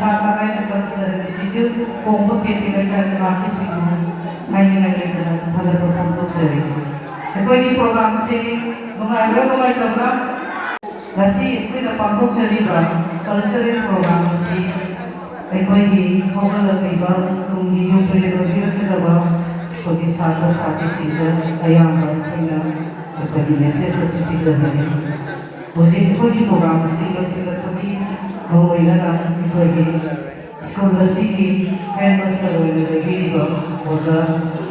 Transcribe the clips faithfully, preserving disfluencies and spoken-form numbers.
ꯁꯥꯇ꯭ꯔ ꯍꯥꯏꯅ cultural institute ꯀꯣꯡꯕ candy ꯂꯩꯀꯥꯏꯒꯤ ꯑꯥꯔꯇꯤꯁꯁꯤꯡꯕꯨ ꯍꯥꯏꯅꯤꯡꯉꯥꯏ ꯂꯩꯇꯅ ꯊꯥꯒꯠꯄ ꯐꯣꯡꯗꯣꯛꯆꯔꯤ꯫ ꯑꯩꯈꯣꯏꯒꯤ ꯄ꯭ꯔꯣꯒ꯭ꯔꯥꯝꯁꯤ ꯅꯨꯡꯉꯥꯏꯕ꯭ꯔꯥ ꯅꯨꯡꯉꯥꯏꯇꯕ꯭ꯔꯥ? ꯉꯁꯤ ꯑꯩꯈꯣꯏꯅ ꯄꯥꯡꯊꯣꯛꯆꯔꯤꯕ ꯀꯜꯆꯔꯦꯜ ꯄ꯭ꯔꯣꯒ꯭ꯔꯥꯝ ꯑꯁꯤ ꯑꯩꯈꯣꯏꯒꯤ ꯍꯧꯒꯠꯂꯛꯂꯤꯕ ꯇꯨꯡꯒꯤ ꯌꯨꯝ ꯀꯩꯔꯣꯜ ꯑꯣꯏꯕꯤꯔꯛꯀꯗꯕ ꯑꯩꯈꯣꯏꯒꯤ ꯁꯥꯇ꯭ꯔ ꯁꯥꯇ꯭ꯔꯤꯁꯤꯡꯗ ꯑꯌꯥꯝꯕ ꯑꯩꯈꯣꯏꯅ ꯑꯩꯈꯣꯏꯒꯤ ꯃꯦꯁꯦꯖ ꯑꯁꯤ ꯄꯤꯖꯕꯅꯤ꯫ ꯍꯧꯖꯤꯛ ꯑꯩꯈꯣꯏꯒꯤ ꯄ꯭ꯔꯣꯒ꯭ꯔꯥꯝ ꯑꯁꯤ ꯂꯣꯏꯁꯤꯜꯂꯛꯄꯒꯤ ꯃꯔꯨꯑꯣꯏꯅꯅ ꯑꯩꯈꯣꯏꯒꯤ ꯁ꯭ꯀꯨꯜ ꯑꯁꯤꯒꯤ ꯍꯦꯗꯃꯥꯁꯇꯔ ꯑꯣꯏꯅ ꯂꯩꯕꯤꯔꯤꯕ ꯑꯣꯖꯥ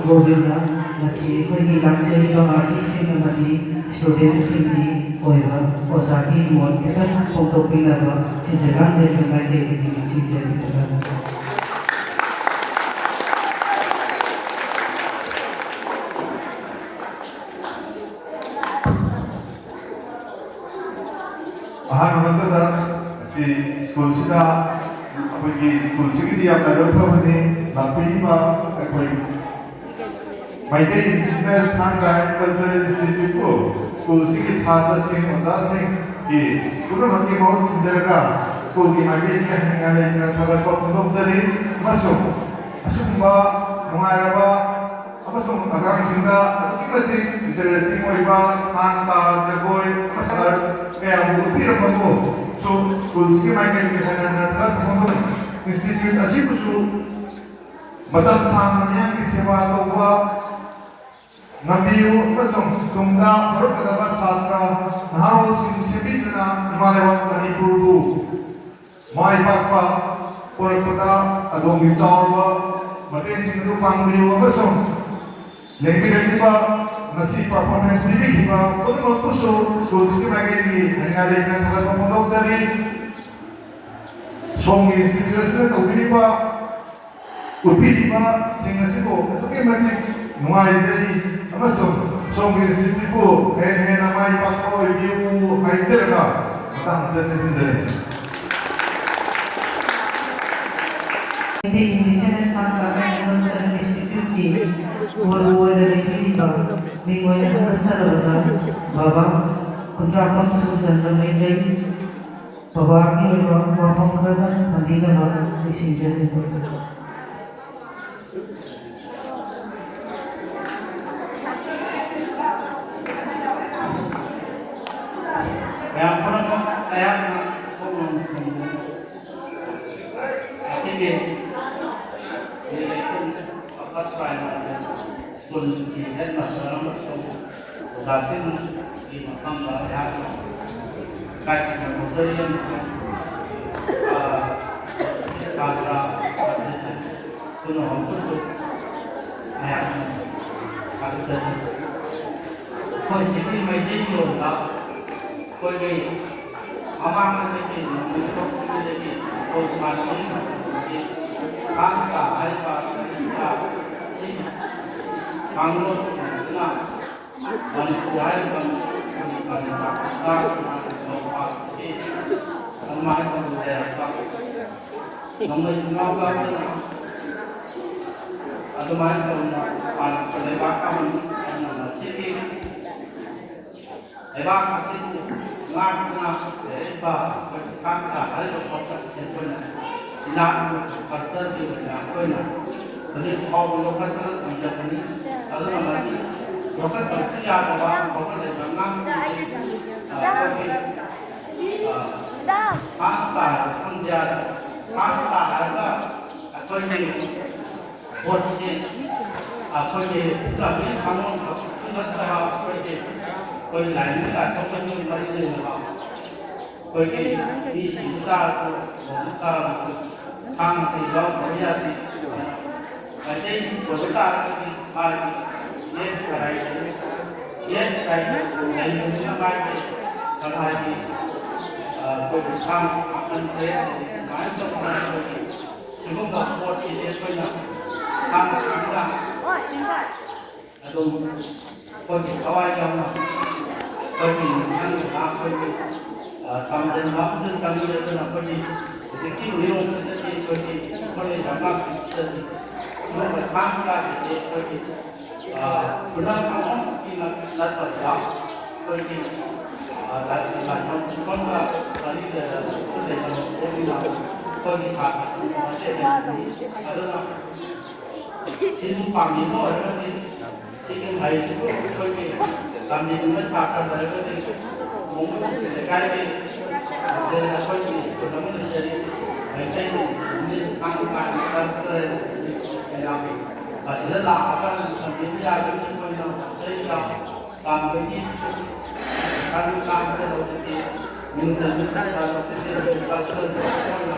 ꯒꯣꯕꯤꯟꯗ ꯉꯁꯤ ꯑꯩꯈꯣꯏꯒꯤ ꯂꯥꯛꯆꯔꯤꯕ ꯑꯥꯔꯇꯤꯁꯁꯤꯡ ꯑꯃꯗꯤ ꯁ꯭ꯇꯨꯗꯦꯟꯁꯤꯡꯒꯤ ꯑꯣꯏꯕ ꯑꯣꯖꯥꯒꯤ ꯃꯣꯠ ꯈꯤꯇꯪ ꯐꯣꯡꯗꯣꯛꯄꯤꯅꯕ ꯁꯤꯟꯖ ꯂꯥꯡꯖꯔꯤꯕ ꯃꯥꯏꯀꯩꯗꯒꯤ ꯅꯤꯡꯁꯤꯡꯖꯔꯤ꯫ ꯑꯍꯥꯟꯕꯃꯛꯇꯗ ꯁꯤ ꯁ꯭ꯀꯨꯜꯁꯤꯗ ꯑꯩꯈꯣꯏꯒꯤ ꯁ꯭ꯀꯨꯜꯁꯤꯒꯤꯗꯤ ꯌꯥꯝꯅ ꯂꯥꯏꯕꯛ ꯐꯕꯅꯤ, ꯂꯥꯛꯄꯤꯔꯤꯕ ꯑꯩꯈꯣꯏ ꯃꯩꯇꯩ ꯏꯟꯗꯤꯖꯤꯅꯁ ꯊꯥꯡꯒ ꯑꯦꯟ ꯀꯜꯆꯔꯦꯜ ꯏꯟꯁꯇꯤꯇ꯭ꯌꯨꯠꯄꯨ ꯁ꯭ꯀꯨꯜꯁꯤꯒꯤ ꯁꯥꯇ꯭ꯔꯁꯤꯡ, ꯑꯣꯖꯥꯁꯤꯡꯒꯤ ꯄꯨꯝꯅꯃꯛꯀꯤ ꯃꯍꯨꯠ ꯁꯤꯟꯖꯔꯒ ꯁ꯭ꯀꯨꯜꯒꯤ ꯃꯥꯏꯀꯩꯗꯒꯤ ꯍꯟꯅꯤꯡꯉꯥꯏ ꯂꯩꯇꯅ ꯊꯥꯒꯠꯄ ꯐꯣꯡꯗꯣꯛꯆꯔꯤ꯫ ꯑꯃꯁꯨꯡ ꯑꯁꯤꯒꯨꯝꯕ ꯅꯨꯡꯉꯥꯏꯔꯕ ꯑꯃꯁꯨꯡ ꯑꯉꯥꯡꯁꯤꯡꯗ ꯑꯗꯨꯛꯀꯤ ꯃꯇꯤꯛ ꯏꯟꯇꯔꯦꯁꯇꯤꯡ ꯑꯣꯏꯕ ꯊꯥꯡ ꯇꯥ ꯖꯒꯣꯏ ꯑꯃꯁꯨꯡ ꯑꯥꯔꯠ ꯀꯌꯥꯕꯨ ꯎꯠꯄꯤꯔꯝꯕꯕꯨꯁꯨ ꯁ꯭ꯀꯨꯜꯁꯤꯒꯤ ꯃꯥꯏꯀꯩꯗꯒꯤ ꯍꯟꯅ ꯍꯟꯅ ꯊꯥꯒꯠꯄ ꯐꯣꯡꯗꯣꯛꯏ꯫ ꯏꯟꯁꯇꯤꯇ꯭ꯌꯨꯠ ꯑꯁꯤꯕꯨꯁꯨ ꯃꯇꯝ ꯁꯥꯡꯅ ꯃꯤꯌꯥꯝꯒꯤ ꯁꯦꯕꯥ ꯇꯧꯕ ꯉꯝꯕꯤꯌꯨ ꯑꯃꯁꯨꯡ ꯇꯨꯡꯗ ꯍꯧꯔꯛꯀꯗꯕ ꯁꯥꯇ꯭ꯔ ꯅꯍꯥꯔꯣꯜꯁꯤꯡ ꯁꯦꯝꯕꯤꯗꯨꯅ ꯏꯃꯥ ꯂꯩꯕꯥꯛ ꯃꯅꯤꯄꯨꯔꯕꯨ ꯃꯥꯏ ꯄꯥꯛꯄ ꯄꯨꯔꯛꯄꯗ ꯑꯗꯣꯝꯒꯤ ꯆꯥꯎꯔꯕ ꯃꯇꯦꯡꯁꯤꯡ ꯑꯗꯨ ꯄꯥꯡꯕꯤꯌꯨ ꯑꯃꯁꯨꯡ ꯂꯦꯡꯕꯤꯔꯛꯂꯤꯕ ꯉꯁꯤ ꯄꯔꯐꯣꯔꯃꯦꯟꯁ ꯄꯤꯕꯤꯈꯤꯕ ꯄꯨꯝꯅꯃꯛꯄꯨꯁꯨ ꯁ꯭ꯀꯨꯜꯁꯤꯒꯤ ꯃꯥꯏꯀꯩꯗꯒꯤ ꯍꯥꯏꯅꯤꯡꯉꯥꯏ ꯂꯩꯇꯅ ꯊꯥꯒꯠꯄ ꯐꯣꯡꯗꯣꯛꯆꯔꯤ꯫ ꯁꯣꯝꯒꯤ ꯏꯟꯁꯇꯤꯇ꯭ꯌꯨꯠ ꯑꯁꯤꯅ ꯇꯧꯕꯤꯔꯤꯕ, ꯎꯠꯄꯤꯔꯤꯕꯁꯤꯡ ꯑꯁꯤꯕꯨ ꯑꯗꯨꯛꯀꯤ ꯃꯇꯤꯛ ꯅꯨꯡꯉꯥꯏꯖꯩ ꯑꯃꯁꯨꯡ ꯁꯣꯝꯒꯤ ꯏꯟꯁꯇꯤꯇ꯭ꯌꯨꯠꯄꯨ ꯍꯦꯟꯅ ꯍꯦꯟꯅ ꯃꯥꯏ ꯄꯥꯛꯄ ꯑꯣꯏꯕꯤꯌꯨ ꯍꯥꯏꯖꯔꯒ ꯃꯇꯥꯡ ꯑꯁꯤꯗ ꯇꯦꯟꯁꯤꯟꯖꯔꯤ꯫ ꯃꯩꯇꯩ ꯏꯟꯗꯤꯖꯤꯅꯁ ꯊꯥꯡꯒ ꯑꯦꯟ ꯀꯜꯆꯔꯦꯜ ꯏꯟꯁꯇꯤꯇ꯭ꯌꯨꯠꯀꯤ ꯃꯔꯨ ꯑꯣꯏꯅ ꯂꯩꯕꯤꯔꯤꯕ ꯃꯤꯡ ꯑꯣꯏꯅ ꯍꯪꯒꯠꯆꯔꯕꯗ ꯕꯥꯕꯥ ꯈꯨꯟꯗ꯭ꯔꯥꯛꯄꯝ ꯁꯨꯔꯆꯟꯗ꯭ꯔ ꯃꯩꯇꯩ, ꯕꯕꯥꯒꯤ ꯑꯣꯏꯕ ꯋꯥꯐꯝ ꯈꯔꯗꯪ ꯊꯝꯕꯤꯅꯕ ꯅꯤꯡꯁꯤꯡꯖꯔꯤ꯫ ꯃꯌꯥꯝ ꯄꯨꯝꯅꯃꯛ ꯑꯩꯍꯥꯛꯅ ꯈꯣꯡꯅ ꯊꯝꯖꯔꯤ꯫ ꯉꯁꯤꯒꯤ ꯁ꯭ꯀꯨꯜꯒꯤ ꯍꯦꯗ ꯃꯥꯁꯇꯔ ꯑꯃꯁꯨꯡ ꯑꯣꯖꯥꯁꯤꯡꯒꯤ ꯃꯐꯝꯗ ꯑꯩꯍꯥꯛꯅ ꯏꯀꯥꯏ ꯈꯨꯝꯅꯕ ꯐꯣꯡꯖꯔꯤ ꯑꯃꯁꯨꯡ, ꯑ, ꯁꯥꯇ꯭ꯔ, ꯁꯥꯇ꯭ꯔꯁꯤꯡ ꯄꯨꯝꯅꯃꯛꯄꯨꯁꯨ ꯑꯩꯍꯥꯛꯅ ꯊꯥꯒꯠꯆꯔꯤ꯫ ꯑꯩꯈꯣꯏ ꯁꯤꯒꯤ ꯃꯩꯇꯩꯒꯤ ꯑꯣꯏꯕ ꯑꯩꯈꯣꯏꯒꯤ ꯃꯃꯥꯡꯉꯩꯗꯒꯤ ꯅꯣꯡꯃꯩ ꯊꯣꯛꯄꯗꯒꯤ ꯈꯣꯡ ꯄꯥꯟꯕꯒꯤ ꯃꯇꯝꯗꯒꯤ ꯊꯥꯡ ꯇꯥ ꯍꯥꯏꯔꯤꯕ ꯁꯤꯒꯤ ꯀꯥꯡꯂꯣꯟꯁꯤꯡꯁꯤꯅ ꯃꯅꯤꯄꯨꯔ ꯍꯥꯏꯔꯤꯕ ꯃꯅꯤꯄꯨꯔꯒꯤ ꯃꯥꯂꯦꯝ ꯄꯥꯛꯇ ꯉꯥꯛꯇꯨꯅ ꯂꯩꯕ ꯄꯥꯛꯇꯒꯤ ꯑꯗꯨꯃꯥꯏꯅ ꯇꯧꯅ ꯂꯩꯔꯛꯄ ꯅꯣꯡꯃꯩ ꯁꯨꯡꯀꯥꯎ ꯀꯥꯎꯗꯅ ꯑꯗꯨꯃꯥꯏꯅ ꯇꯧꯅ ꯄꯥꯜꯂꯛꯄ ꯂꯩꯕꯥꯛ ꯑꯃꯅꯤ꯫ ꯑꯗꯨꯅ ꯉꯁꯤꯒꯤ ꯂꯩꯕꯥꯛ ꯑꯁꯤꯕꯨ ꯉꯥꯛꯇꯨꯅ ꯂꯩꯔꯛꯏꯕ ꯑꯩꯈꯣꯏꯒꯤ ꯊꯥꯡ ꯇꯥ ꯍꯥꯏꯔꯤꯕ ꯄꯣꯠꯁꯛ ꯑꯁꯤ ꯑꯩꯈꯣꯏꯅ ꯏꯅꯥꯠ ꯑꯃꯁꯨꯡ ꯀꯜꯆꯔꯒꯤ ꯑꯣꯏꯅ ꯑꯩꯈꯣꯏꯅ ꯍꯧꯖꯤꯛ ꯐꯥꯎꯕ ꯌꯣꯛꯈꯠꯇꯨꯅ ꯊꯝꯖꯕꯅꯤ꯫ ꯑꯗꯨꯅ ꯃꯁꯤ ꯌꯣꯛꯈꯠꯇꯕꯁꯨ ꯌꯥꯗꯕ ꯍꯧꯒꯠꯂꯛꯏꯕ ꯑꯉꯥꯡꯁꯤꯡꯒꯤ, ꯑ, ꯑꯩꯈꯣꯏꯒꯤ, ꯑ, ꯊꯥꯡ ꯇꯥ ꯍꯥꯏꯕ ꯈꯪꯗ ꯌꯥꯗꯕ, ꯊꯥꯡ ꯇꯥ ꯍꯥꯏꯔꯒ ꯑꯩꯈꯣꯏꯒꯤ ꯄꯣꯠꯁꯤ ꯑꯩꯈꯣꯏꯒꯤ ꯄꯨꯝꯅꯃꯛꯀꯤ ꯊꯥꯡꯒꯣꯟ ꯈꯛꯁꯨ ꯅꯠꯇꯕ ꯑꯩꯈꯣꯏꯒꯤ, ꯑꯩꯈꯣꯏ ꯂꯥꯏꯅꯤꯡ ꯂꯥꯏꯁꯣꯟꯒꯁꯨ ꯃꯔꯤ ꯂꯩꯅꯕ ꯑꯩꯈꯣꯏꯒꯤ ꯃꯤ ꯁꯤꯕ ꯇꯥꯔꯁꯨ, ꯂꯨꯍꯣꯡꯕ ꯇꯥꯔꯕꯁꯨ ꯊꯥꯡ ꯑꯁꯤ ꯌꯥꯎꯗꯕ ꯌꯥꯗꯦ꯫ ꯃꯩꯇꯩ ꯑꯣꯏꯕ ꯇꯥꯔꯒꯗꯤ ꯃꯥꯒꯤ ꯌꯦꯠ ꯈꯔꯥꯏ, ꯌꯦꯠ ꯈꯔꯥꯏ ꯂꯩꯕꯅꯤꯅ ꯃꯥꯒꯤ ꯈꯔꯥꯏꯒꯤ, ꯑ, ꯑꯩꯈꯣꯏꯒꯤ ꯊꯥꯡ ꯃꯈꯜ ꯇꯔꯦꯠ ꯂꯩ꯫ ꯁꯨꯃꯥꯏꯅ ꯇꯧꯗꯅ ꯑꯩꯈꯣꯏꯒꯤ ꯁꯤꯒꯨꯝꯕ ꯄꯣꯠꯁꯤꯗꯤ ꯑꯩꯈꯣꯏꯅ ꯁꯥꯟꯅ ꯈꯪꯅ ꯑꯗꯨꯝ ꯑꯩꯈꯣꯏꯒꯤ ꯊꯋꯥꯏ ꯌꯥꯎꯅ ꯑꯩꯈꯣꯏꯒꯤ ꯅꯤꯡꯁꯤꯡꯗꯅ ꯑꯩꯈꯣꯏꯒꯤ, ꯑ, ꯇꯝꯁꯤꯟꯕ ꯑꯃꯁꯨ ꯆꯪꯉꯤ꯫ ꯑꯗꯨꯅ ꯑꯩꯈꯣꯏꯒꯤ ꯍꯧꯖꯤꯛꯀꯤ ꯅꯤꯌꯣꯝꯁꯤꯗꯗꯤ ꯑꯩꯈꯣꯏꯒꯤ ꯁꯣꯜꯂꯤꯕ ꯑꯉꯥꯡꯁꯤꯡꯁꯤꯗꯗꯤ ꯁꯤꯒꯨꯝꯕ ꯊꯥꯡ ꯀꯥꯏꯕꯁꯦ ꯑꯩꯈꯣꯏꯒꯤ, ꯑ, ꯈꯨꯂꯪ ꯑꯃꯃꯛꯀꯤ ꯅꯠꯇꯕꯗ ꯑꯩꯈꯣꯏꯒꯤ ꯑ, ꯂꯥꯏꯔꯤꯛ ꯂꯥꯏꯁꯣꯟ ꯁꯣꯝꯗ ꯋꯥꯔꯤ ꯂꯩꯔꯒꯁꯨ ꯂꯩꯕ ꯄꯣꯠꯅꯤꯅ ꯑꯩꯈꯣꯏꯒꯤ ꯁꯥꯇ꯭ꯔꯁꯤꯡ ꯑꯁꯤ ꯑꯗꯨꯅ ꯁꯤꯕꯨ ꯄꯥꯝꯕꯤꯕ ꯑꯣꯏꯔꯒꯗꯤ ꯁꯤꯒꯤ ꯃꯍꯩꯁꯤꯕꯨ ꯑꯩꯈꯣꯏꯒꯤ ꯇꯝꯕꯤꯅꯤꯡꯕ ꯁꯥꯇ꯭ꯔ ꯂꯩꯔꯒꯗꯤ ꯅꯣꯡꯃꯒꯤ ꯂꯩꯀꯥꯏꯒꯤ ꯃꯁꯦꯜ ꯑꯩꯈꯣꯏꯒꯤ ꯁ꯭ꯀꯨꯜ ꯑꯃ ꯂꯩꯖꯔꯤ꯫ ꯃꯩꯇꯩ ꯃꯤꯁ ꯈꯥꯡ ꯀꯥꯏꯅ ꯇꯔꯨꯛ ꯇꯔꯦꯠ ꯃꯌꯥꯝ ꯑꯁꯤꯗ ꯂꯥꯛꯑꯒ ꯇꯝꯕꯤꯕ ꯌꯥꯒꯅꯤ꯫ ꯑꯩꯈꯣꯏꯅ ꯃꯁꯤꯗꯩꯗ ꯄꯥꯝꯕꯒꯤ ꯄꯩꯁꯥꯒꯤ ꯀꯥꯟꯅꯕ ꯂꯧꯖꯗꯦ꯫ ꯃꯤꯡ ꯆꯟꯕ ꯄꯩꯁꯥ ꯂꯧꯖꯗꯦ꯫ ꯂꯨꯄꯥ ꯆꯍꯨꯝ ꯈꯛꯇꯪ ꯑꯣꯏꯅ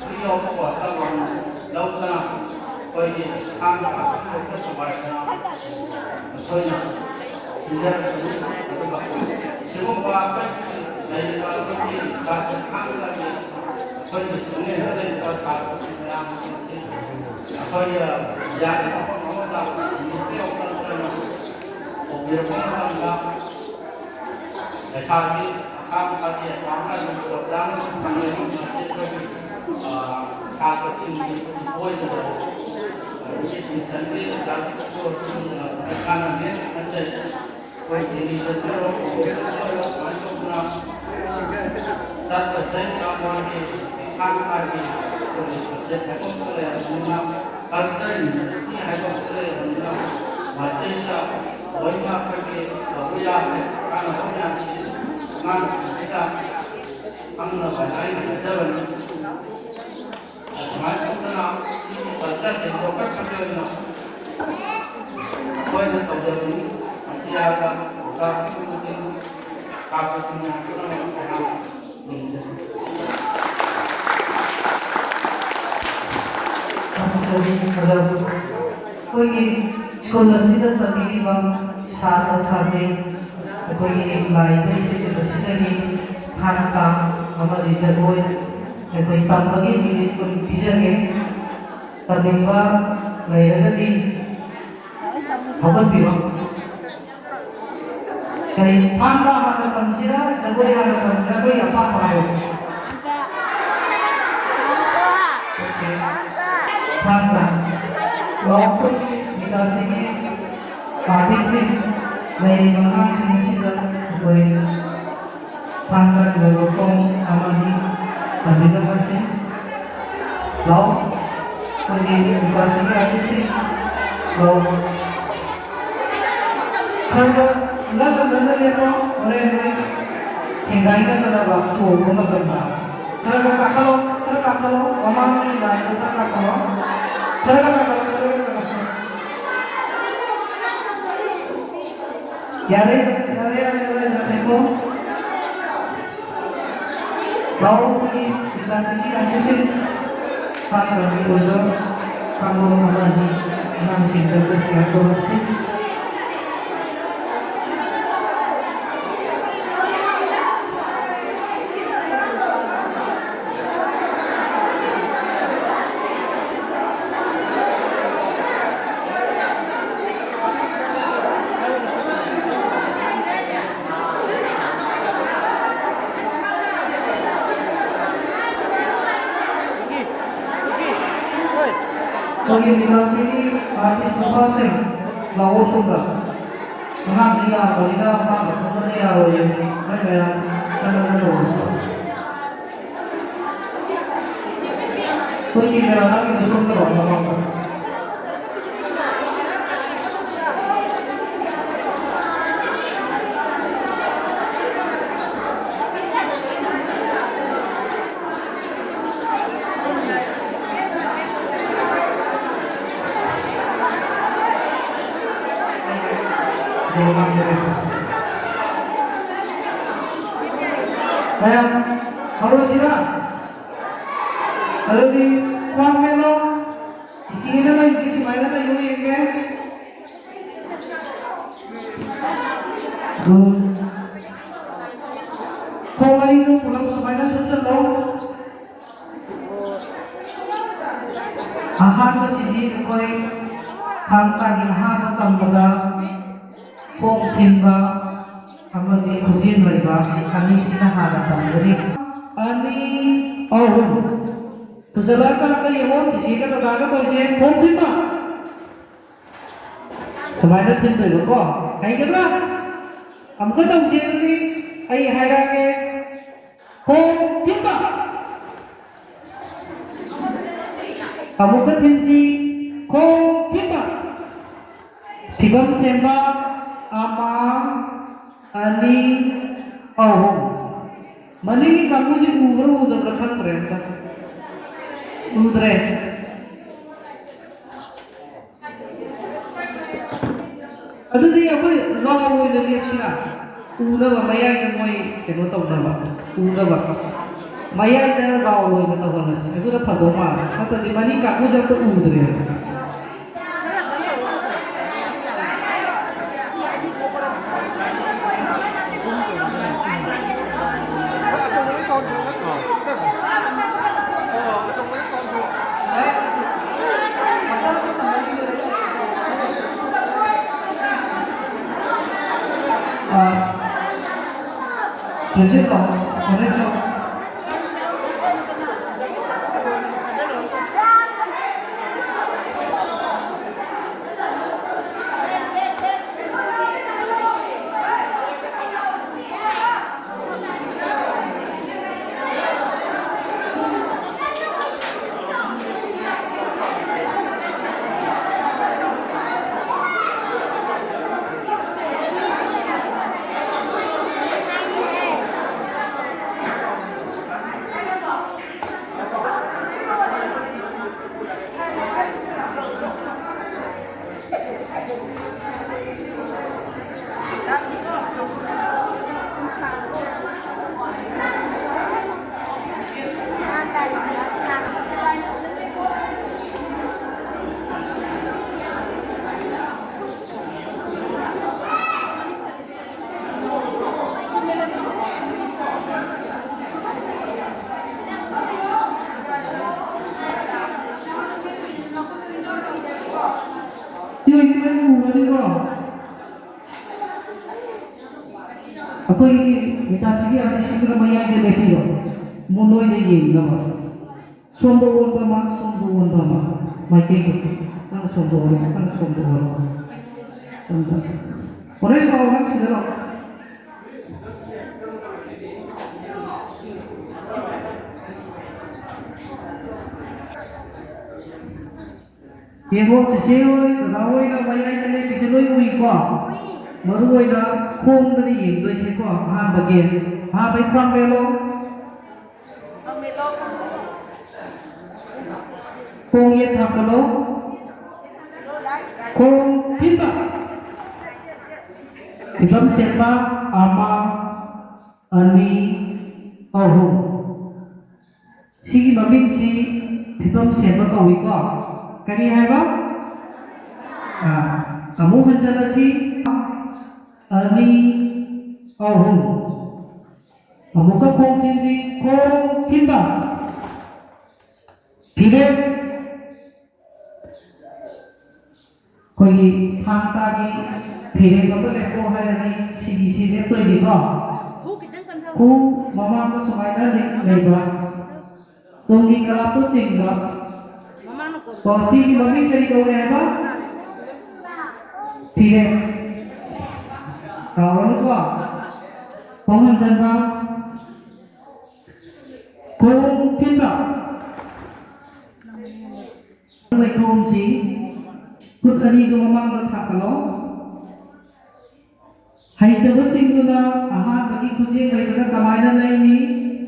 free of cost ꯇ ꯂꯧꯗꯨꯅ ꯑꯩꯈꯣꯏꯒꯤ ꯊꯥꯡ ꯇꯥ ꯑꯁꯤꯒꯤ ꯋꯥꯈꯜ ꯅꯨꯡꯉꯥꯏꯇꯅ ꯑꯩꯈꯣꯏꯅ ꯁꯤꯟꯖꯔꯛꯄꯅꯤ꯫ ꯑꯗꯨꯒ ꯁꯤꯒꯨꯝꯕ ꯑꯩꯈꯣꯏꯒꯤ ꯂꯩꯔꯤꯕ ꯑꯩꯈꯣꯏꯒꯤ ꯀ꯭ꯂꯥꯁ ꯊꯥꯡꯒꯤ ꯑꯩꯈꯣꯏꯒꯤ ꯁꯤꯡꯅꯦꯅ ꯂꯩꯔꯤꯕ ꯁꯥꯇ꯭ꯔꯁꯤꯡ ꯃꯌꯥꯝꯁꯤꯡ ꯑꯁꯤ ꯑꯩꯈꯣꯏ ꯌꯥꯔꯤꯕ ꯃꯐꯝ ꯑꯃꯗ ꯃꯤꯅꯤꯁꯇ꯭ꯔꯤ ꯑꯣꯐ ꯀꯜꯆꯔꯅ ꯇꯧꯕꯤꯔꯛꯄ ꯃꯇꯝꯗ ꯄꯩꯁꯥꯗꯤ ꯃꯁꯥ ꯃꯁꯥꯒꯤ ꯑꯦꯀꯥꯎꯟꯗ ꯑꯗꯨꯝ ꯄꯨꯂꯞ ꯆꯥꯅ ꯑꯗꯨꯝ ꯐꯪꯉꯦ꯫ ꯑꯗꯨꯝ ꯃꯁꯤ ꯑꯩꯈꯣꯏꯒꯤ, ꯑ, ꯁꯥꯇ꯭ꯔꯁꯤꯡꯒꯤ ꯑꯣꯏꯗꯕ ꯑꯗꯒꯤ ꯇ꯭ꯌꯨꯁꯟꯒꯤ ꯄꯩꯁꯥꯒꯤꯁꯨ ꯑꯗꯨꯝ, ꯑ, ꯁꯔꯀꯥꯔꯅ ꯃꯦꯟ ꯈꯟꯖꯩ꯫ ꯑꯩꯈꯣꯏ ꯗꯦꯜꯂꯤ ꯆꯠꯄ ꯑꯣꯏꯔꯣ, ꯕꯣꯝꯕꯦ ꯆꯠꯄ ꯑꯣꯏꯔꯣ, ꯁꯨꯃꯥꯏꯅ ꯇꯧꯗꯅ ꯆꯠꯄꯁꯦ ꯌꯥꯝ ꯃꯥꯒꯤ ꯊꯥꯡ ꯇꯥꯒꯤ ꯑꯩꯈꯣꯏꯒꯤ ꯁꯕꯖꯦꯛ ꯍꯥꯏꯕ ꯑꯃ ꯂꯩꯔꯕꯅꯤꯅ, ꯀꯜꯆꯔ ꯌꯨꯅꯤꯚꯔꯁꯤꯇꯤ ꯍꯥꯏꯕ ꯑꯃ ꯂꯩꯔꯕꯅꯤꯅ, ꯃꯁꯤꯗ ꯂꯣꯏꯅ ꯑꯩꯈꯣꯏꯒꯤ ꯇꯧꯕ ꯌꯥꯕ ꯀꯥꯟꯅꯕ ꯃꯌꯥꯝꯁꯤ ꯑꯉꯥꯡꯁꯤꯡꯁꯤꯗ ꯈꯪꯅꯕ ꯍꯥꯏꯅ ꯍꯥꯏꯖꯕꯅꯤ꯫ ꯑꯁꯨꯃꯥꯏꯅ ꯇꯧꯗꯅ ꯁꯤꯒꯤ ꯀꯜꯆꯔꯁꯦ ꯌꯣꯛꯈꯠꯄꯒꯤ ꯑꯣꯏꯅ ꯑꯩꯈꯣꯏꯅ ꯇꯧꯖꯕꯅꯤ꯫ ꯃꯁꯤ ꯍꯥꯏꯕ ꯑꯣꯖꯥꯁꯤꯡꯒꯤ ꯃꯇꯦꯡ, ꯁꯥꯇ꯭ꯔꯁꯤꯡꯅ ꯄꯨꯝꯅꯃꯛ ꯑꯩꯍꯥꯛ ꯅꯤꯡꯖꯔꯤ꯫ ꯑꯩꯈꯣꯏꯒꯤ ꯁ꯭ꯀꯨꯜ ꯑꯁꯤꯗ ꯇꯝꯕꯤꯔꯤꯕ ꯁꯥꯇ꯭ꯔ ꯁꯥꯇ꯭ꯔꯤ, ꯑꯩꯈꯣꯏꯒꯤ ꯂꯥꯛꯏꯕ ꯁꯤꯗꯒꯤ ꯊꯥꯡ ꯇꯥ ꯑꯃꯗꯤ ꯖꯒꯣꯏ ꯑꯩꯈꯣꯏ ꯇꯝꯕꯒꯤ ꯃꯤꯅꯤꯠ ꯀꯨꯟ ꯄꯤꯖꯒꯦ꯫ ꯇꯝꯅꯤꯡꯕ ꯂꯩꯔꯒꯗꯤ ꯍꯧꯒꯠꯄꯤꯔꯣ꯫ ꯀꯔꯤ, ꯊꯥꯡ ꯇꯥ ꯍꯥꯟꯅ ꯇꯝꯁꯤꯔꯥ, ꯖꯒꯣꯏ ꯍꯥꯟꯅ ꯇꯝꯁꯤꯔꯥ, ꯅꯣꯏꯒꯤ ꯑꯄꯥꯝꯕ ꯍꯥꯏꯌꯨ꯫ Okay. ꯊꯥꯡ ꯇꯥ꯫ ꯑꯣ, ꯑꯩꯈꯣꯏꯒꯤ ꯃꯤꯗꯥꯁꯤꯒꯤ ꯄꯥꯔꯇꯤꯁꯤꯡ ꯂꯩꯔꯤꯕ ꯑꯉꯥꯡꯁꯤꯡ ꯑꯁꯤꯗ ꯑꯩꯈꯣꯏ ꯊꯥꯡ ꯀꯠꯅꯕ ꯈꯣꯡ ꯑꯃꯅꯤ ꯄꯥꯟꯕꯤꯅꯕꯁꯤ ꯂꯥꯎ꯫ ꯑꯩꯈꯣꯏꯒꯤ ꯅꯨꯄꯥꯁꯤꯡꯒꯤ ꯑꯥꯔꯇꯤꯁꯁꯤꯡ ꯂꯥꯎ꯫ ꯈꯔ ꯈꯔ ꯉꯟꯅ ꯉꯟꯅ ꯂꯦꯞꯄꯣ꯫ ꯍꯣꯔꯦꯟ ꯅꯣꯏ ꯊꯦꯡꯒꯥꯏꯅꯗꯅꯕ ꯆꯣꯡꯕ ꯃꯇꯝꯗ꯫ ꯈꯔ ꯈꯔ ꯀꯥꯈꯠꯂꯣ, ꯈꯔ ꯀꯥꯈꯠꯂꯣ꯫ ꯃꯃꯥꯡꯒꯤ ꯂꯥꯏꯟꯗꯣ ꯈꯔ ꯀꯥꯈꯠꯂꯣ꯫ ꯈꯔ ꯈꯔ ꯀꯥꯈꯠꯂꯣ, ꯈꯔ ꯈꯔ ꯀꯥꯈꯠꯂꯣ꯫ ꯌꯥꯔꯦ, ꯌꯥꯔꯦ, ꯌꯥꯔꯦ, ꯌꯥꯔꯦ, ꯌꯥꯔꯦꯀꯣ? ꯂꯥꯛꯑꯣ, ꯑꯩꯈꯣꯏꯒꯤ ꯏꯟꯗꯁꯇ꯭ꯔꯤꯒꯤ ꯑꯥꯔꯇꯤꯁꯁꯤꯡ ꯁꯥꯇ꯭ꯔꯒꯤ ꯑꯣꯏꯕ ꯀꯥꯡꯂꯣꯟ ꯑꯃ ꯑꯅꯤ ꯑꯉꯥꯡꯁꯤꯡꯗ ꯈꯔ ꯁꯤꯌꯔ ꯇꯧꯔꯛꯁꯤ꯫ ꯑꯩꯈꯣꯏꯒꯤ ꯅꯤꯀꯥꯁꯤꯒꯤ ꯑꯥꯔꯇꯤꯁ ꯅꯨꯄꯥꯁꯤꯡ ꯂꯥꯛꯑꯣ ꯁꯣꯝꯗ꯫ ꯑꯉꯥꯡꯗꯤ ꯂꯥꯛꯄꯅꯤꯅ ꯃꯥ ꯈꯛꯇꯅ ꯌꯥꯔꯣꯏꯌꯦ꯫ ꯅꯣꯏ ꯃꯌꯥꯝ ꯆꯪꯅꯗꯅ ꯇꯧꯔꯁꯤ꯫ ꯑꯩꯈꯣꯏꯒꯤ ꯃꯦꯔꯥ ꯅꯪꯒꯤꯗꯣ ꯁꯣꯝꯗ ꯂꯥꯛꯑꯣ, ꯃꯃꯥꯡꯗ꯫ ꯃꯌꯥꯝ ꯍꯧꯔꯁꯤꯔꯥ? ꯑꯗꯨꯗꯤ ꯈ꯭ꯋꯥꯡ ꯃꯦꯠꯂꯣ꯫ ꯆꯤꯆꯦꯅ ꯂꯩꯁꯤ ꯁꯨꯃꯥꯏꯅ ꯂꯩꯌꯨ ꯌꯦꯡꯒꯦ꯫ ꯎꯝ꯫ ꯈꯣꯡ ꯑꯅꯤꯗꯨ ꯄꯨꯂꯞ ꯁꯨꯃꯥꯏꯅ ꯁꯨꯞꯆꯜꯂꯣ꯫ ꯑꯍꯥꯟꯕꯁꯤꯗꯤ ꯑꯩꯈꯣꯏ ꯊꯥꯡ ꯇꯥꯒꯤ ꯑꯍꯥꯟꯕ ꯇꯝꯕꯗ ꯈꯣꯡ ꯊꯤꯟꯕ ꯑꯃꯗꯤ ꯈꯨꯖꯦꯡ ꯂꯩꯕ ꯑꯅꯤꯁꯤꯅ ꯍꯥꯟꯅ ꯇꯝꯒꯅꯤ꯫ ꯑꯅꯤ, ꯑꯍꯨꯝ꯫ ꯊꯨꯖꯜꯂꯛꯑꯀꯥꯟꯗ ꯌꯦꯡꯉꯣ, ꯆꯤꯆꯦꯒ ꯗꯗꯥꯒ ꯇꯧꯔꯤꯁꯦ, ꯈꯣꯡ ꯊꯤꯟꯕ꯫ ꯁꯨꯃꯥꯏꯅ ꯊꯤꯟꯗꯣꯏꯕꯀꯣ꯫ ꯍꯩꯒꯗ꯭ꯔꯥ? ꯑꯃꯨꯛꯀ ꯇꯧꯁꯤ ꯑꯗꯨꯗꯤ꯫ ꯑꯩ ꯍꯥꯏꯔꯛꯑꯒꯦ꯫ ꯈꯣꯡ ꯊꯤꯟꯕ꯫ ꯑꯃꯨꯛꯀ ꯊꯤꯟꯁꯤ꯫ ꯈꯣꯡ ꯊꯤꯟꯕ꯫ ꯐꯤꯕꯝ ꯁꯦꯝꯕ꯫ ꯑꯃ, ꯑꯅꯤ, ꯑꯍꯨꯝ꯫ ꯃꯅꯤꯡꯒꯤ ꯀꯥꯡꯕꯨꯁꯤ ꯎꯕ꯭ꯔꯥ ꯎꯗꯕ꯭ꯔꯥ ꯈꯪꯗ꯭ꯔꯦ ꯑꯝꯇ꯫ ꯎꯗ꯭ꯔꯦ꯫ ꯑꯗꯨꯗꯤ ꯑꯩꯈꯣꯏ ꯔꯥꯎꯟ ꯑꯣꯏꯅ ꯂꯦꯞꯁꯤꯔꯥ? ꯎꯅꯕ ꯃꯌꯥꯏꯗ ꯃꯣꯏ ꯀꯩꯅꯣ ꯇꯧꯅꯕ, ꯎꯅꯕ꯫ ꯃꯌꯥꯏꯗ ꯔꯥꯎꯟ ꯑꯣꯏꯅ ꯇꯧꯍꯜꯂꯁꯤ, ꯑꯗꯨꯅ ꯐꯗꯧ ꯃꯥꯜꯂꯦ꯫ ꯅꯠꯇ꯭ꯔꯗꯤ ꯃꯅꯤꯡ ꯀꯥꯡꯕꯨꯁꯦ ꯑꯝꯇ ꯎꯗ꯭ꯔꯦꯕ꯫ ꯁꯤ ꯑꯣꯏꯗꯤ ꯂꯣꯏ ꯎꯔꯅꯤꯀꯣ? ꯑꯩꯈꯣꯏꯒꯤ ꯃꯤꯇꯥꯁꯤꯒꯤ ꯑꯥꯔꯇꯤꯁꯁꯤꯡꯗꯨꯅ ꯃꯌꯥꯏꯗ ꯂꯦꯞꯄꯤꯔꯣ, ꯃꯣꯏ ꯅꯣꯏꯗ ꯌꯦꯡꯅꯕ꯫ ꯁꯣꯝꯗ ꯑꯣꯟꯕ ꯑꯃ, ꯁꯣꯝꯗ ꯑꯣꯟꯕ ꯑꯃ꯫ ꯃꯥꯏꯀꯩꯗꯣ ꯅꯪ ꯁꯣꯝꯗ ꯑꯣꯜꯂꯣ, ꯅꯪ ꯁꯣꯝꯗ ꯑꯣꯜꯂꯣ꯫ ꯁꯣꯝꯗ꯫ ꯑꯣꯔꯦꯟꯖ ꯂꯥꯛꯑꯣ, ꯅꯪ ꯁꯤꯗ ꯂꯥꯛꯑꯣ꯫ ꯌꯦꯡꯉꯣ, ꯆꯦꯆꯦ ꯍꯣꯏ, ꯗꯗꯥ ꯍꯣꯏꯅ ꯃꯌꯥꯏꯗ ꯂꯦꯞꯄꯤꯁꯦ ꯂꯣꯏ ꯎꯏꯀꯣ? ꯃꯔꯨ ꯑꯣꯏꯅ ꯈꯣꯡꯗꯅ ꯌꯦꯡꯗꯣꯏꯁꯦꯀꯣ꯫ ꯑꯍꯥꯟꯕꯒꯤ, ꯑꯍꯥꯟꯕꯩ ꯈ꯭ꯋꯥꯡ ꯂꯦꯜꯂꯣ꯫ ꯈꯣꯡ ꯌꯦꯠ ꯊꯥꯡꯒꯠꯂꯣ꯫ ꯈꯣꯡ ꯊꯤꯟꯕ꯫ ꯐꯤꯕꯝ ꯁꯦꯝꯕ꯫ ꯑꯃ, ꯑꯅꯤ, ꯑꯍꯨꯝ꯫ ꯁꯤꯒꯤ ꯃꯃꯤꯡꯁꯤ ꯐꯤꯕꯝ ꯁꯦꯝꯕ ꯀꯧꯏꯀꯣ꯫ ꯀꯔꯤ ꯍꯥꯏꯕ? ꯑꯥ, ꯑꯃꯨꯛ ꯍꯟꯖꯜꯂꯁꯤ꯫ ꯑꯅꯤ, ꯑꯍꯨꯝ꯫ ꯑꯃꯨꯛꯀ ꯈꯣꯡ ꯊꯤꯟꯁꯤ, ꯈꯣꯡ ꯊꯤꯟꯕ꯫ ꯐꯤꯔꯦꯞ꯫ ꯑꯩꯈꯣꯏꯒꯤ ꯊꯥꯡ ꯇꯥꯒꯤ ꯐꯤꯔꯦꯞ ꯑꯃ ꯂꯦꯞꯄꯣ ꯍꯥꯏꯔꯗꯤ ꯁꯤꯒꯤꯁꯤ ꯂꯦꯞꯇꯣꯏꯅꯤꯀꯣ꯫ ꯈꯨ ꯃꯃꯥꯡꯗ ꯁꯨꯃꯥꯏꯅ ꯂꯩ-, ꯂꯩꯕ꯫ ꯇꯨꯡꯒꯤ ꯀꯂꯥꯞꯇꯣ ꯇꯤꯡꯕ꯫ ꯀꯣ, ꯁꯤꯒꯤ ꯃꯃꯤꯡ ꯀꯔꯤ ꯀꯧꯏ ꯍꯥꯏꯕ? ꯐꯤꯔꯦꯞ꯫ ꯀꯥꯎꯔꯅꯨꯀꯣ꯫ ꯈꯣꯡ ꯍꯟꯖꯟꯕ꯫ ꯈꯣꯡ ꯊꯤꯟꯕ꯫ ꯂꯩꯊꯣꯛꯁꯤ꯫ ꯈꯨꯠ ꯑꯅꯤꯗꯨ ꯃꯃꯥꯡꯗ ꯊꯥꯡꯒꯠꯂꯣ꯫ ꯍꯩꯇꯕꯁꯤꯡꯗꯨꯅ ꯑꯍꯥꯟꯕꯒꯤ ꯈꯨꯖꯦꯡ ꯂꯩꯕꯗ ꯀꯃꯥꯏꯅ ꯂꯩꯅꯤ?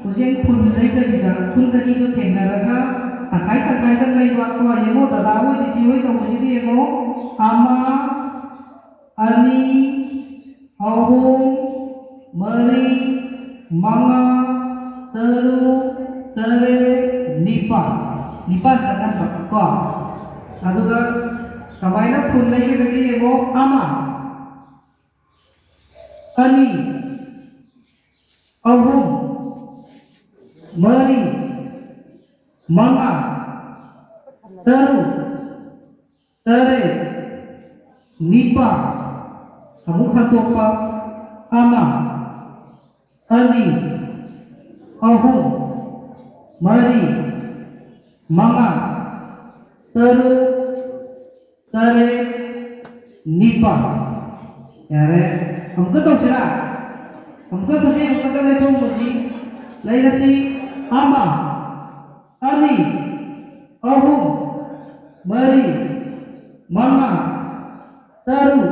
ꯈꯨꯖꯦꯡ ꯐꯨꯜ ꯂꯩꯇꯕꯤꯗ ꯈꯨꯠ ꯑꯅꯤꯗꯨ ꯊꯦꯡꯅꯔꯒ ꯇꯪꯈꯥꯏ ꯇꯪꯈꯥꯏꯗꯪ ꯂꯩꯕ꯫ ꯀꯣ, ꯌꯦꯡꯉꯣ, ꯗꯗꯥ ꯍꯣꯏ, ꯖꯤꯁꯤ ꯍꯣꯏ ꯇꯧꯕꯁꯤꯗꯤ ꯌꯦꯡꯉꯣ꯫ ꯑꯃ, ꯑꯅꯤ, ꯑꯍꯨꯝ, ꯃꯔꯤ, ꯃꯉꯥ, ꯇꯔꯨꯛ, ꯇꯔꯦꯠ, ꯅꯤꯄꯥꯜ꯫ ꯅꯤꯄꯥꯜ ꯆꯪꯍꯟꯕ ꯀꯣ꯫ ꯑꯗꯨꯒ ꯀꯃꯥꯏꯅ ꯐꯨꯜ ꯂꯩꯒꯗꯒꯦ ꯌꯦꯡꯉꯣ꯫ ꯑꯃ, ꯑꯅꯤ, ꯑꯍꯨꯝ, ꯃꯔꯤ, ꯃꯉꯥ, ꯇꯔꯨꯛ, ꯇꯔꯦꯠ, ꯅꯤꯄꯥꯜ꯫ ꯑꯃꯨꯛ ꯍꯟꯗꯣꯛꯄ꯫ ꯑꯃ, ꯑꯅꯤ, ꯑꯍꯨꯝ, ꯃꯔꯤ, ꯃꯉꯥ, ꯇꯔꯨꯛ, ꯇꯔꯦꯠ, ꯅꯤꯄꯥꯜ꯫ ꯌꯥꯔꯦ꯫ ꯑꯃꯨꯛꯀ ꯇꯧꯁꯤꯔꯥ? ꯑꯃꯨꯛꯀ ꯈꯨꯖꯤꯟ ꯑꯃꯨꯛꯀ ꯂꯩꯊꯣꯛꯄꯁꯤ ꯂꯩꯔꯁꯤ꯫ ꯑꯃ, ꯑꯅꯤ, ꯑꯍꯨꯝ, ꯃꯔꯤ, ꯃꯉꯥ, ꯇꯔꯨꯛ,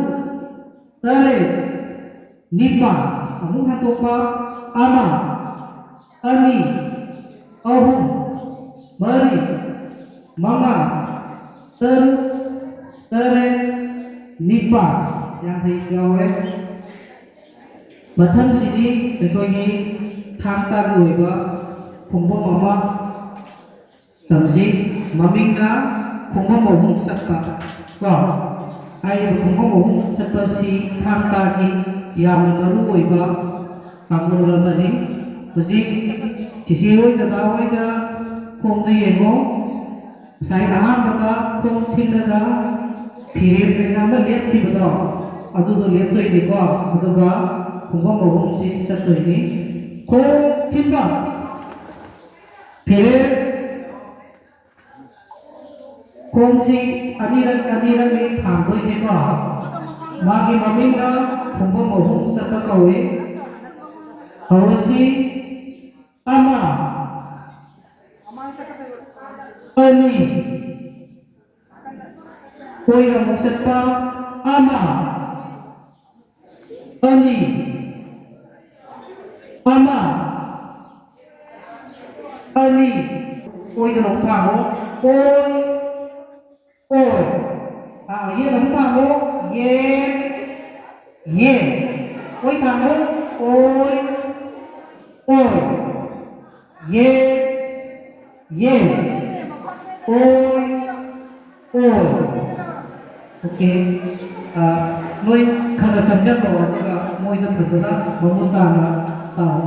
ꯇꯔꯦꯠ, ꯅꯤꯄꯥꯜ꯫ ꯑꯃꯨꯛ ꯍꯟꯗꯣꯛꯄ: ꯑꯃ, ꯑꯅꯤ, ꯑꯍꯨꯝ, ꯃꯔꯤ, ꯃꯉꯥ, ꯇꯔꯨꯛ, ꯇꯔꯦꯠ, ꯅꯤꯄꯥꯜ꯫ ꯌꯥꯡꯈꯩ ꯌꯥꯎꯔꯦ꯫ ꯃꯊꯪꯁꯤꯗꯤ ꯑꯩꯈꯣꯏꯒꯤ ꯊꯥꯡ ꯇꯥꯒꯤ ꯑꯣꯏꯕ ꯈꯣꯡꯐꯝ ꯑꯃ ꯇꯝꯁꯤ꯫ ꯃꯃꯤꯡꯅ ꯈꯣꯡꯐꯝ ꯑꯍꯨꯝ ꯆꯠꯄ ꯀꯣ꯫ ꯍꯥꯏꯔꯤꯕ ꯈꯣꯡꯐꯝ ꯑꯍꯨꯝ ꯆꯠꯄꯁꯤ ꯊꯥꯡ ꯇꯥꯒꯤ ꯌꯥꯝꯅ ꯃꯔꯨ ꯑꯣꯏꯕ ꯀꯥꯡꯂꯣꯟ ꯑꯃꯅꯤ꯫ ꯍꯧꯖꯤꯛ ꯆꯤꯆꯦ ꯍꯣꯏ, ꯗꯗꯥ ꯍꯣꯏꯗ ꯈꯣꯡꯗ ꯌꯦꯡꯉꯣ꯫ ꯉꯁꯥꯏ ꯑꯍꯥꯟꯕꯗ ꯈꯣꯡ ꯊꯤꯜꯂꯒ ꯐꯤꯔꯦꯞ ꯍꯥꯏꯅ ꯑꯃ ꯂꯦꯞꯈꯤꯕꯗꯣ, ꯑꯗꯨꯗꯣ ꯂꯦꯞꯇꯣꯏꯅꯤꯀꯣ꯫ ꯑꯗꯨꯒ ꯈꯣꯡꯐꯝ ꯑꯍꯨꯝꯁꯤ ꯆꯠꯇꯣꯏꯅꯤ꯫ ꯈꯣꯡ ꯊꯤꯟꯕ, ꯐꯤꯔꯦꯞ, ꯈꯣꯡꯁꯤ ꯑꯅꯤꯔꯛ ꯑꯅꯤꯔꯛꯅꯤ ꯊꯥꯡꯗꯣꯏꯁꯦꯀꯣ꯫ ꯃꯥꯒꯤ ꯃꯃꯤꯡꯅ ꯈꯣꯡꯐꯝ ꯑꯍꯨꯝ ꯆꯠꯄ ꯀꯧꯏ꯫ ꯍꯧꯔꯁꯤ꯫ ꯑꯃ, ꯑꯅꯤ, ꯑꯣꯏꯅ ꯑꯃꯨꯛ ꯆꯠꯄ: ꯑꯃ, ꯑꯅꯤ, ꯑꯃ, ꯑꯅꯤ꯫ ꯑꯣꯏꯗ ꯑꯃꯨꯛ ꯊꯥꯡꯉꯣ꯫ ꯑꯣꯏ, ꯑꯣꯏ꯫ ꯑꯥ, ꯌꯦꯟ ꯑꯃꯨꯛ ꯊꯥꯡꯉꯣ꯫ ꯌꯦꯟ, ꯌꯦꯟ꯫ ꯑꯣꯏ ꯊꯥꯡꯉꯣ꯫ ꯑꯣꯏ, ꯑꯣꯏ꯫ ꯌꯦꯟ, ꯌꯦꯟ꯫ ꯑꯣꯏ, ꯑꯣꯏ꯫ ꯑꯣꯀꯦ꯫ ꯑꯥ, ꯅꯣꯏ ꯈꯔ ꯈꯔ ꯆꯪꯁꯤꯜꯂꯣ, ꯑꯗꯨꯒ ꯃꯣꯏꯗ ꯐꯖꯅ ꯃꯃꯨꯠ ꯇꯥꯅ ꯇꯥꯛꯑꯣ꯫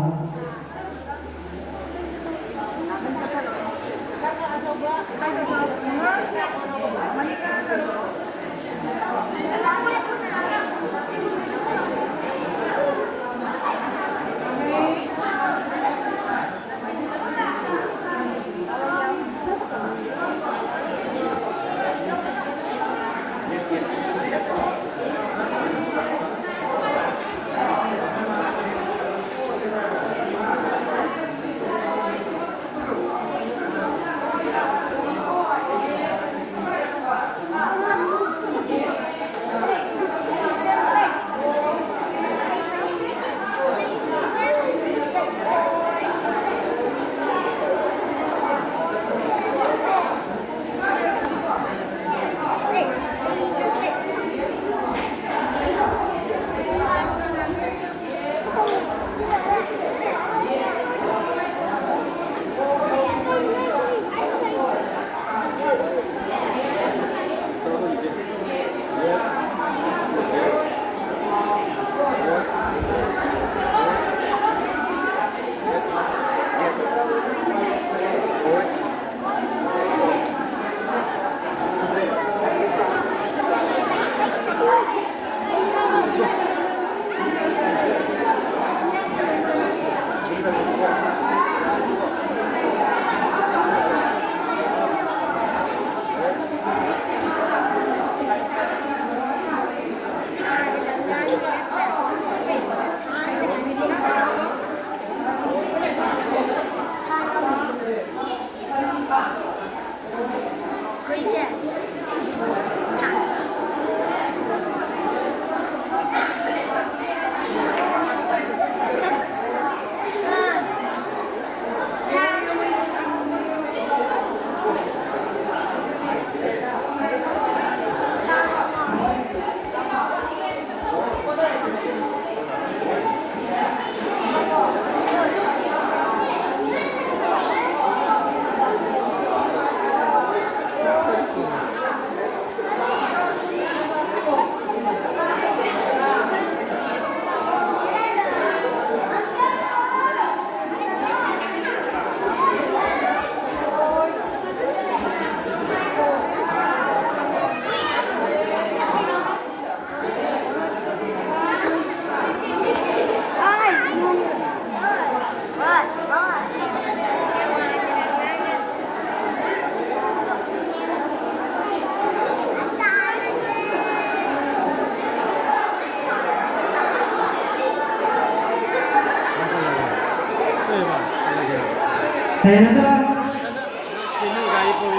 ꯍꯩꯔꯗ꯭ꯔꯥ?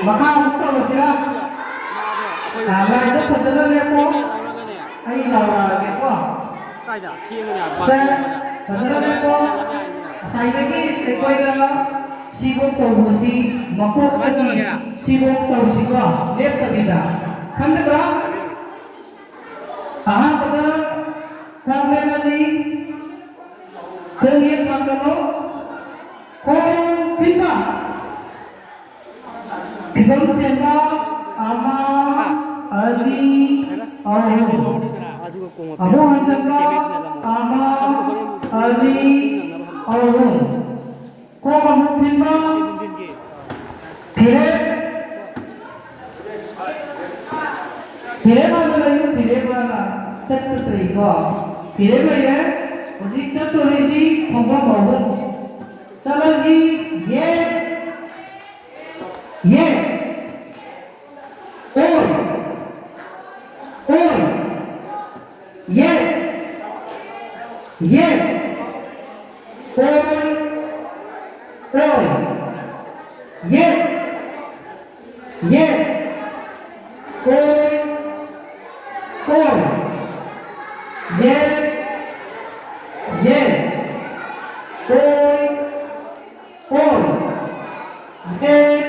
ꯃꯈꯥ ꯑꯃꯨꯛ ꯇꯧꯔꯁꯤꯔꯥ? ꯑꯥ, ꯂꯥꯏꯟꯗ ꯐꯖꯅ ꯂꯦꯞꯄꯣ꯫ ꯑꯩ ꯂꯥꯎꯔꯛꯑꯒꯦꯀꯣ꯫ ꯁꯦ, ꯐꯖꯅ ꯂꯦꯞꯄꯣ꯫ ꯉꯁꯥꯏꯗꯒꯤ ꯑꯩꯈꯣꯏꯅ ꯁꯤꯕꯣꯛ ꯇꯧꯕꯁꯤ ꯃꯀꯣꯛꯇꯒꯤ ꯁꯤꯕꯣꯛ ꯇꯧꯁꯤꯀꯣ, ꯂꯦꯞꯇꯕꯤꯗ꯫ ꯈꯪꯒꯗ꯭ꯔꯥ? ꯑꯍꯥꯟꯕꯗ ꯈꯣꯡ ꯂꯦꯡꯒꯅꯤ, ꯈꯣꯡ ꯌꯦꯠ ꯊꯥꯡꯒꯠꯂꯣ, ꯈꯣꯡ ꯊꯤꯟꯕ, ꯐꯤꯕꯝ ꯁꯦꯝꯕ, ꯑꯃ, ꯑꯅꯤ, ꯑꯍꯨꯝ꯫ ꯑꯃꯨꯛ ꯍꯟꯖꯟꯕ, ꯑꯃ, ꯑꯅꯤ, ꯑꯍꯨꯝ꯫ ꯈꯣꯡ ꯑꯃꯨꯛ ꯊꯤꯟꯕ, ꯐꯤꯔꯦꯞ, ꯐꯤꯔꯦꯞ ꯍꯥꯟꯅ ꯂꯩꯌꯨ, ꯐꯤꯔꯦꯞ ꯍꯥꯟꯅ꯫ ꯆꯠꯇ꯭ꯔꯤꯀꯣ? ꯐꯤꯔꯦꯞ ꯂꯩꯔꯦ꯫ ꯍꯧꯖꯤꯛ ꯆꯠꯇꯣꯔꯤꯁꯤ ꯈꯣꯡꯐꯝ ꯑꯍꯨꯝ꯫ ꯆꯠꯂꯁꯤ, ꯌꯦꯠ, ꯌꯦꯠ, ꯑꯣꯏ, ꯑꯣꯏ, ꯌꯦꯠ, ꯌꯦꯠ, ꯑꯣꯏ, ꯑꯣꯏ, ꯌꯦꯠ, ꯌꯦꯠ, ꯑꯣꯏ, ꯑꯣꯏ, ꯌꯦꯠ, ꯌꯦꯠ, ꯑꯣꯏ, ꯑꯣꯏ, ꯌꯦꯠ,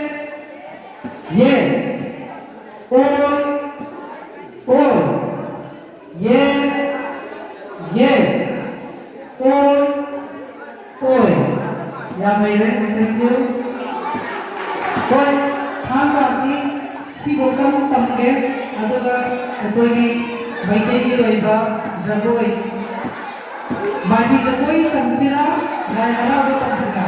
ꯌꯦꯠ, ꯑꯣꯏ, ꯑꯣꯏ, ꯌꯦꯠ, ꯌꯦꯠ, ꯑꯣꯏ, ꯑꯣꯏ꯫ ꯌꯥꯝ ꯍꯩꯔꯦ, thank you꯫ ꯍꯣꯏ, ꯊꯥꯡ ꯇꯥꯁꯤ ꯁꯤꯕꯨꯛꯇꯪ ꯇꯝꯒꯦ, ꯑꯗꯨꯒ ꯑꯩꯈꯣꯏꯒꯤ ꯃꯩꯇꯩꯒꯤ ꯑꯣꯏꯕ ꯖꯒꯣꯏ, ꯃꯥꯏꯕꯤ ꯖꯒꯣꯏ ꯇꯝꯁꯤꯔꯥ, ꯂꯥꯏ ꯍꯔꯥꯎꯕ ꯇꯝꯁꯤꯔꯥ?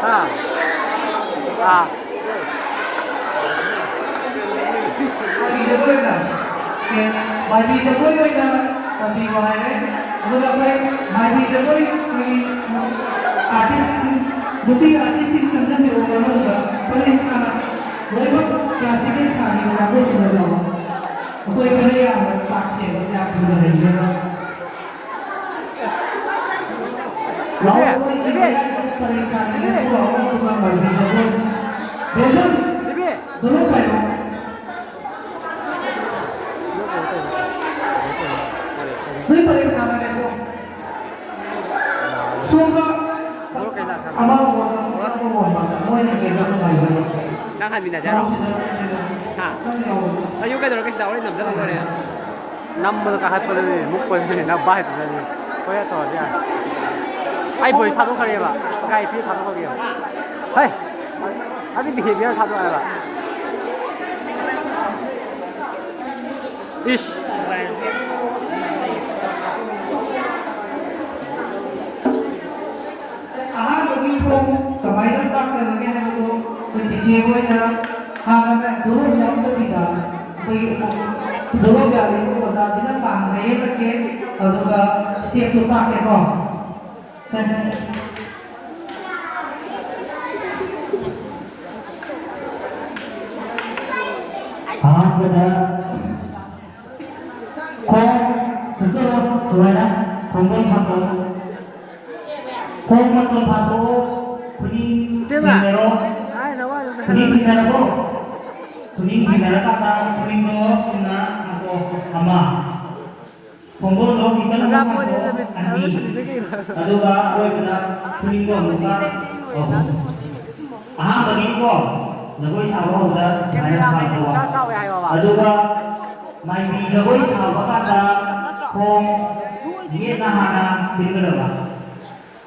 ꯑꯥ꯫ ꯑꯥ꯫ ꯃꯥꯏꯕꯤ ꯖꯒꯣꯏ ꯑꯣꯏꯅ, ꯑꯦ, ꯃꯥꯏꯕꯤ ꯖꯒꯣꯏ ꯑꯣꯏꯅ ꯇꯝꯕꯤꯌꯨ ꯍꯥꯏꯔꯦ꯫ ꯑꯗꯨꯒ ꯑꯩꯈꯣꯏ ꯃꯥꯏꯕꯤ ꯖꯒꯣꯏ, ꯑꯩꯈꯣꯏꯒꯤ ꯑꯥꯔꯇꯤꯁ, ꯅꯨꯄꯤ ꯑꯥꯔꯇꯤꯁꯁꯤꯡ ꯆꯪꯁꯤꯟꯕꯤꯔꯕ ꯃꯅꯨꯡꯗ ꯄꯔꯦꯡ ꯁꯥꯅ ꯂꯣꯏꯅꯃꯛ ꯀ꯭ꯂꯥꯁꯤꯀꯦꯜ ꯁꯥꯕꯤꯕ ꯀꯥꯡꯕꯨꯁꯤꯡꯗꯣ ꯂꯥꯛꯑꯣ꯫ ꯑꯩꯈꯣꯏ ꯈꯔ ꯌꯥꯝꯅ ꯇꯥꯛꯁꯦꯕ, ꯌꯥꯝ ꯊꯨꯅ ꯍꯩꯅꯕ꯫ ꯂꯥꯛꯑꯣ, ꯑꯩꯈꯣꯏ ꯁꯤ ꯃꯌꯥꯏꯁꯤꯗ ꯄꯔꯦꯡ ꯁꯥꯅ ꯂꯦꯞꯄꯨ ꯂꯥꯛꯑꯣ, ꯑꯗꯨꯒ ꯃꯥꯏꯕꯤ ꯖꯒꯣꯏ꯫ ꯕꯦꯖꯟ, ꯗꯣꯂꯣꯞ ꯄꯥꯏꯔꯣ꯫ ꯅꯣꯏ ꯄꯔꯦꯡ ꯁꯥꯅ ꯂꯦꯞꯄꯣ꯫ ꯁꯣꯝꯗ ꯑꯃ ꯑꯣꯟꯕ, ꯁꯣꯝꯗ ꯑꯃ ꯑꯣꯟꯕ, ꯃꯣꯏꯅ ꯀꯩꯅꯣ ꯅꯨꯡꯉꯥꯏꯕꯅꯤ꯫ ꯅꯪ ꯍꯟꯃꯤꯟꯅꯁꯦ ꯍꯥꯏꯔꯣ? ꯁꯣꯝꯁꯤꯗ ꯍꯥ? ꯅꯪ ꯌꯥꯎꯑꯣ꯫ ꯑꯌꯨꯛ ꯀꯩꯗꯧꯔꯒꯦ ꯁꯤꯗ ꯍꯣꯔꯦꯟ ꯅꯝꯖꯜꯂ ꯂꯣꯏꯔꯦ꯫ ꯅꯝꯕꯗꯣ ꯀꯥꯈꯠꯄꯗꯨꯅꯤ, ꯃꯨꯛꯄꯗꯨꯅꯤ, ꯅꯪ ꯚꯥꯏ ꯇꯧꯖꯅꯤ꯫ ꯍꯣꯔꯦꯟ ꯇꯧꯔꯁꯨ ꯌꯥꯔꯦ꯫ ꯑꯩ ꯚꯣꯏꯁ ꯊꯥꯗꯣꯛꯈ꯭ꯔꯒꯦꯕ, ꯀꯥꯏ ꯐ꯭ꯔꯤ ꯊꯥꯗꯣꯛꯈ꯭ꯔꯒꯦꯕ꯫ ꯍꯩ! ꯑꯗꯨ ꯕꯤꯍꯦꯕꯤꯌꯔ ꯊꯥꯗꯣꯛꯑꯦꯕ꯫ ꯏꯁ! ꯑꯍꯥꯟꯕꯒꯤ ꯐꯣꯝ ꯀꯃꯥꯏꯅ ꯇꯥꯛꯀꯗꯒꯦ ꯍꯥꯏꯕꯗꯣ ꯑꯩꯈꯣꯏ ꯆꯤꯆꯦ ꯍꯣꯏꯅ ꯍꯥꯟꯅꯅꯦ ꯗꯣꯂꯣꯞ ꯌꯥꯎꯗꯕꯤꯗ ꯑꯩꯈꯣꯏꯒꯤ ꯗꯣꯂꯣꯞ ꯌꯥꯎꯔꯤꯕ ꯑꯣꯖꯥꯁꯤꯅ ꯇꯥꯟꯕ ꯌꯦꯛꯂꯛꯀꯦ, ꯑꯗꯨꯒ ꯁ꯭ꯇꯦꯞꯇꯣ ꯇꯥꯛꯀꯦꯀꯣ꯫ ꯁꯦ꯫ ꯑꯍꯥꯟꯕꯗ ꯈꯣꯡ ꯁꯨꯝ ꯆꯠꯂꯣ, ꯁꯨꯃꯥꯏꯅ ꯈꯣꯡꯗꯣꯟ ꯐꯥꯊꯣꯛꯑꯣ꯫ ꯈꯣꯡ ꯃꯇꯣꯟ ꯐꯥꯊꯣꯛꯑꯣ, ꯈꯨꯅꯤꯡ ꯏꯕꯦꯝꯃ, ꯊꯦꯡꯅꯔꯣ꯫ ꯍꯥꯏꯅ ꯋꯥ ꯑꯗꯨꯝ ꯈꯨꯅꯤꯡ ꯍꯥꯏꯔꯣ꯫ ꯊꯦꯡꯅꯔꯕꯣ? ꯈꯨꯅꯤꯡ ꯊꯦꯡꯅꯔꯀꯥꯟꯗ ꯈꯨꯅꯤꯡꯗꯣ ꯆꯨꯝꯅ ꯐꯥꯊꯣꯛꯑꯣ꯫ ꯑꯃ꯫ ꯈꯣꯡꯗꯣꯟꯗꯣ ꯈꯤꯇꯪ ꯑꯃꯨꯛ ꯐꯥꯊꯣꯛꯑꯣ꯫ ꯑꯅꯤ꯫ ꯑꯗꯨꯒ ꯑꯔꯣꯏꯕꯗ ꯈꯨꯅꯤꯡꯗꯣ ꯑꯃꯨꯛꯀ ꯑꯍꯨꯝ꯫ ꯑꯍꯥꯟꯕꯒꯤꯀꯣ, ꯖꯒꯣꯏ ꯁꯥꯕ ꯍꯧꯕꯗ ꯁꯨꯃꯥꯏꯅ ꯁꯥꯕ꯫ ꯀꯦꯃꯦꯔꯥꯃꯦꯟꯅ ꯄꯩꯁꯥ ꯆꯥꯎꯋꯦ ꯍꯥꯏꯌꯣꯕ꯫ ꯑꯗꯨꯒ ꯃꯥꯏꯕꯤ ꯖꯒꯣꯏ ꯁꯥꯕ ꯀꯥꯟꯗ ꯈꯣꯡ ꯌꯦꯠꯅ ꯍꯥꯟꯅ ꯊꯤꯟꯒꯗꯕ꯫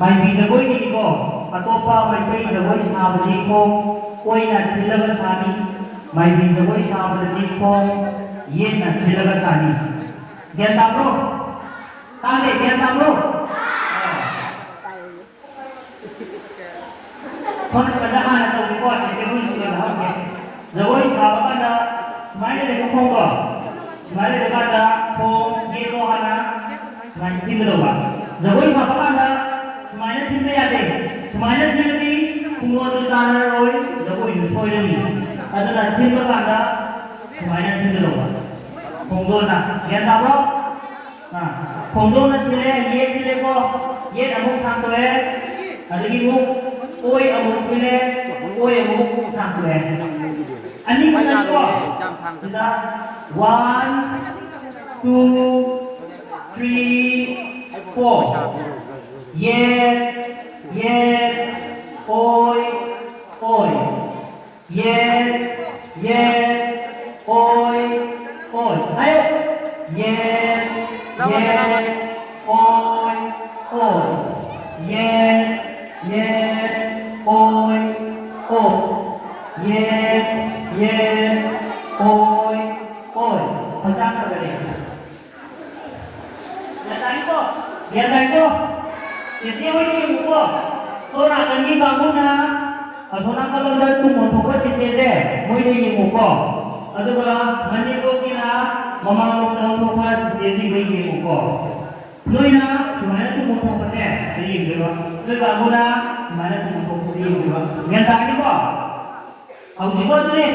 ꯃꯥꯏꯕꯤ ꯖꯒꯣꯏꯒꯤꯗꯤꯀꯣ, ꯑꯇꯣꯞꯄ ꯃꯩꯇꯩ ꯖꯒꯣꯏ ꯁꯥꯕꯗꯤ ꯈꯣꯡ ꯑꯣꯏꯅ ꯊꯤꯜꯂꯒ ꯁꯥꯅꯤ꯫ ꯃꯥꯏꯕꯤ ꯖꯒꯣꯏ ꯁꯥꯕꯗꯗꯤ ꯈꯣꯡ ꯌꯦꯠꯅ ꯊꯤꯜꯂꯒ ꯁꯥꯅꯤ꯫ ꯒ꯭ꯌꯥꯟ ꯇꯥꯕ꯭ꯔꯣ? ꯇꯥꯗꯦ, ꯒ꯭ꯌꯥꯟ ꯇꯥꯕ꯭ꯔꯣ? ꯁꯣꯝ ꯅꯥꯀꯟꯗ ꯍꯥꯟꯅ ꯇꯧꯒꯦꯀꯣ, ꯆꯦꯆꯦ ꯍꯣꯏꯁꯨ ꯂꯣꯏꯅ ꯍꯧꯒꯦ꯫ ꯖꯒꯣꯏ ꯁꯥꯕ ꯀꯥꯟꯗ ꯁꯨꯃꯥꯏꯅ ꯂꯩꯕ ꯈꯣꯡꯗꯣ, ꯁꯨꯃꯥꯏꯅ ꯂꯩꯕ ꯀꯥꯟꯗ ꯈꯣꯡ ꯌꯦꯠꯂꯣ ꯍꯥꯟꯅ, ꯁꯨꯃꯥꯏꯅ ꯊꯤꯟꯒꯗꯧꯕ꯫ ꯖꯒꯣꯏ ꯁꯥꯕ ꯀꯥꯟꯗ ꯁꯨꯃꯥꯏꯅ ꯊꯤꯟꯕ ꯌꯥꯗꯦ꯫ ꯁꯨꯃꯥꯏꯅ ꯊꯤꯜꯂꯗꯤ ꯈꯣꯡꯂꯣꯟꯁꯨ ꯆꯥꯟꯅꯔꯔꯣꯏ, ꯖꯒꯣꯏꯁꯨ ꯁꯣꯏꯔꯅꯤ꯫ ꯑꯗꯨꯅ ꯊꯤꯟꯕ ꯀꯥꯟꯗ ꯁꯨꯃꯥꯏꯅ ꯊꯤꯟꯒꯗꯧꯕ꯫ ꯈꯣꯡꯗꯣꯟꯅ꯫ ꯒ꯭ꯌꯥꯟ ꯇꯥꯕ꯭ꯔꯣ? ꯑꯥ, ꯈꯣꯡꯗꯣꯟꯅ ꯊꯤꯜꯂꯦ, ꯌꯦꯠ ꯊꯤꯜꯂꯦꯀꯣ꯫ ꯌꯦꯠ ꯑꯃꯨꯛ ꯊꯥꯡꯗꯣꯛꯑꯦ꯫ ꯑꯗꯒꯤ ꯑꯃꯨꯛ ꯑꯣꯏ ꯑꯃꯨꯛ ꯊꯤꯜꯂꯦ, ꯑꯣꯏ ꯑꯃꯨꯛ ꯊꯥꯡꯗꯣꯛꯑꯦ꯫ ꯑꯅꯤꯃꯛ ꯅꯠꯇ꯭ꯔꯣ? ꯁꯤꯗ one, two, three, four꯫ ꯌꯦꯠ, ꯌꯦꯠ, ꯑꯣꯏ, ꯑꯣꯏ꯫ ꯌꯦꯠ, ꯌꯦꯠ, ꯑꯣꯏ, ꯑꯣꯏ꯫ ꯍꯥꯏꯌꯣ꯫ ꯌꯦꯠ, ꯌꯦꯠ, ꯑꯣꯏ, ꯑꯣꯏ꯫ ꯌꯦꯠ, ꯌꯦꯠ, ꯑꯣꯏ, ꯑꯣꯏ꯫ ꯌꯦꯠ, ꯌꯦꯠ, ꯑꯣꯏ, ꯑꯣꯏ꯫ ꯍꯛꯆꯥꯡ ꯐꯒꯠꯂꯦ꯫ ꯒ꯭ꯌꯥꯟ ꯇꯥꯏꯀꯣ? ꯒ꯭ꯌꯥꯟ ꯇꯥꯏꯀꯣ? ꯆꯦꯆꯦ ꯍꯣꯏꯗ ꯌꯦꯡꯉꯨꯀꯣ꯫ ꯁꯣꯝ ꯅꯥꯀꯟꯒꯤ ꯀꯥꯡꯕꯨꯅ ꯑꯁꯣꯝ ꯅꯥꯀꯜꯂꯣꯝꯗ ꯇꯨꯡ ꯑꯣꯟꯊꯣꯛꯄ ꯆꯦꯆꯦꯁꯦ ꯃꯣꯏꯗ ꯌꯦꯡꯉꯨꯀꯣ꯫ ꯑꯗꯨꯒ ꯃꯅꯤꯡꯂꯣꯝꯒꯤꯅ ꯃꯃꯥꯡꯂꯣꯝꯗ ꯑꯣꯟꯊꯣꯛꯄ ꯆꯦꯆꯦꯁꯤꯡꯗ ꯌꯦꯡꯉꯨꯀꯣ꯫ ꯅꯣꯏꯅ ꯁꯨꯃꯥꯏꯅ ꯇꯨꯡ ꯑꯣꯟꯊꯣꯛꯄꯁꯦ ꯁꯤꯗ ꯌꯦꯡꯗꯣꯏꯕ꯫ ꯅꯣꯏ ꯀꯥꯡꯕꯨꯅ ꯁꯨꯃꯥꯏꯅ ꯇꯨꯡ ꯑꯣꯟꯊꯣꯛꯄꯁꯤꯗ ꯌꯦꯡꯗꯣꯏꯕ꯫ ꯒ꯭ꯌꯥꯟ ꯇꯥꯔꯅꯤꯀꯣ? ꯍꯧꯖꯤꯛꯀꯣ ꯑꯗꯨꯗꯤ꯫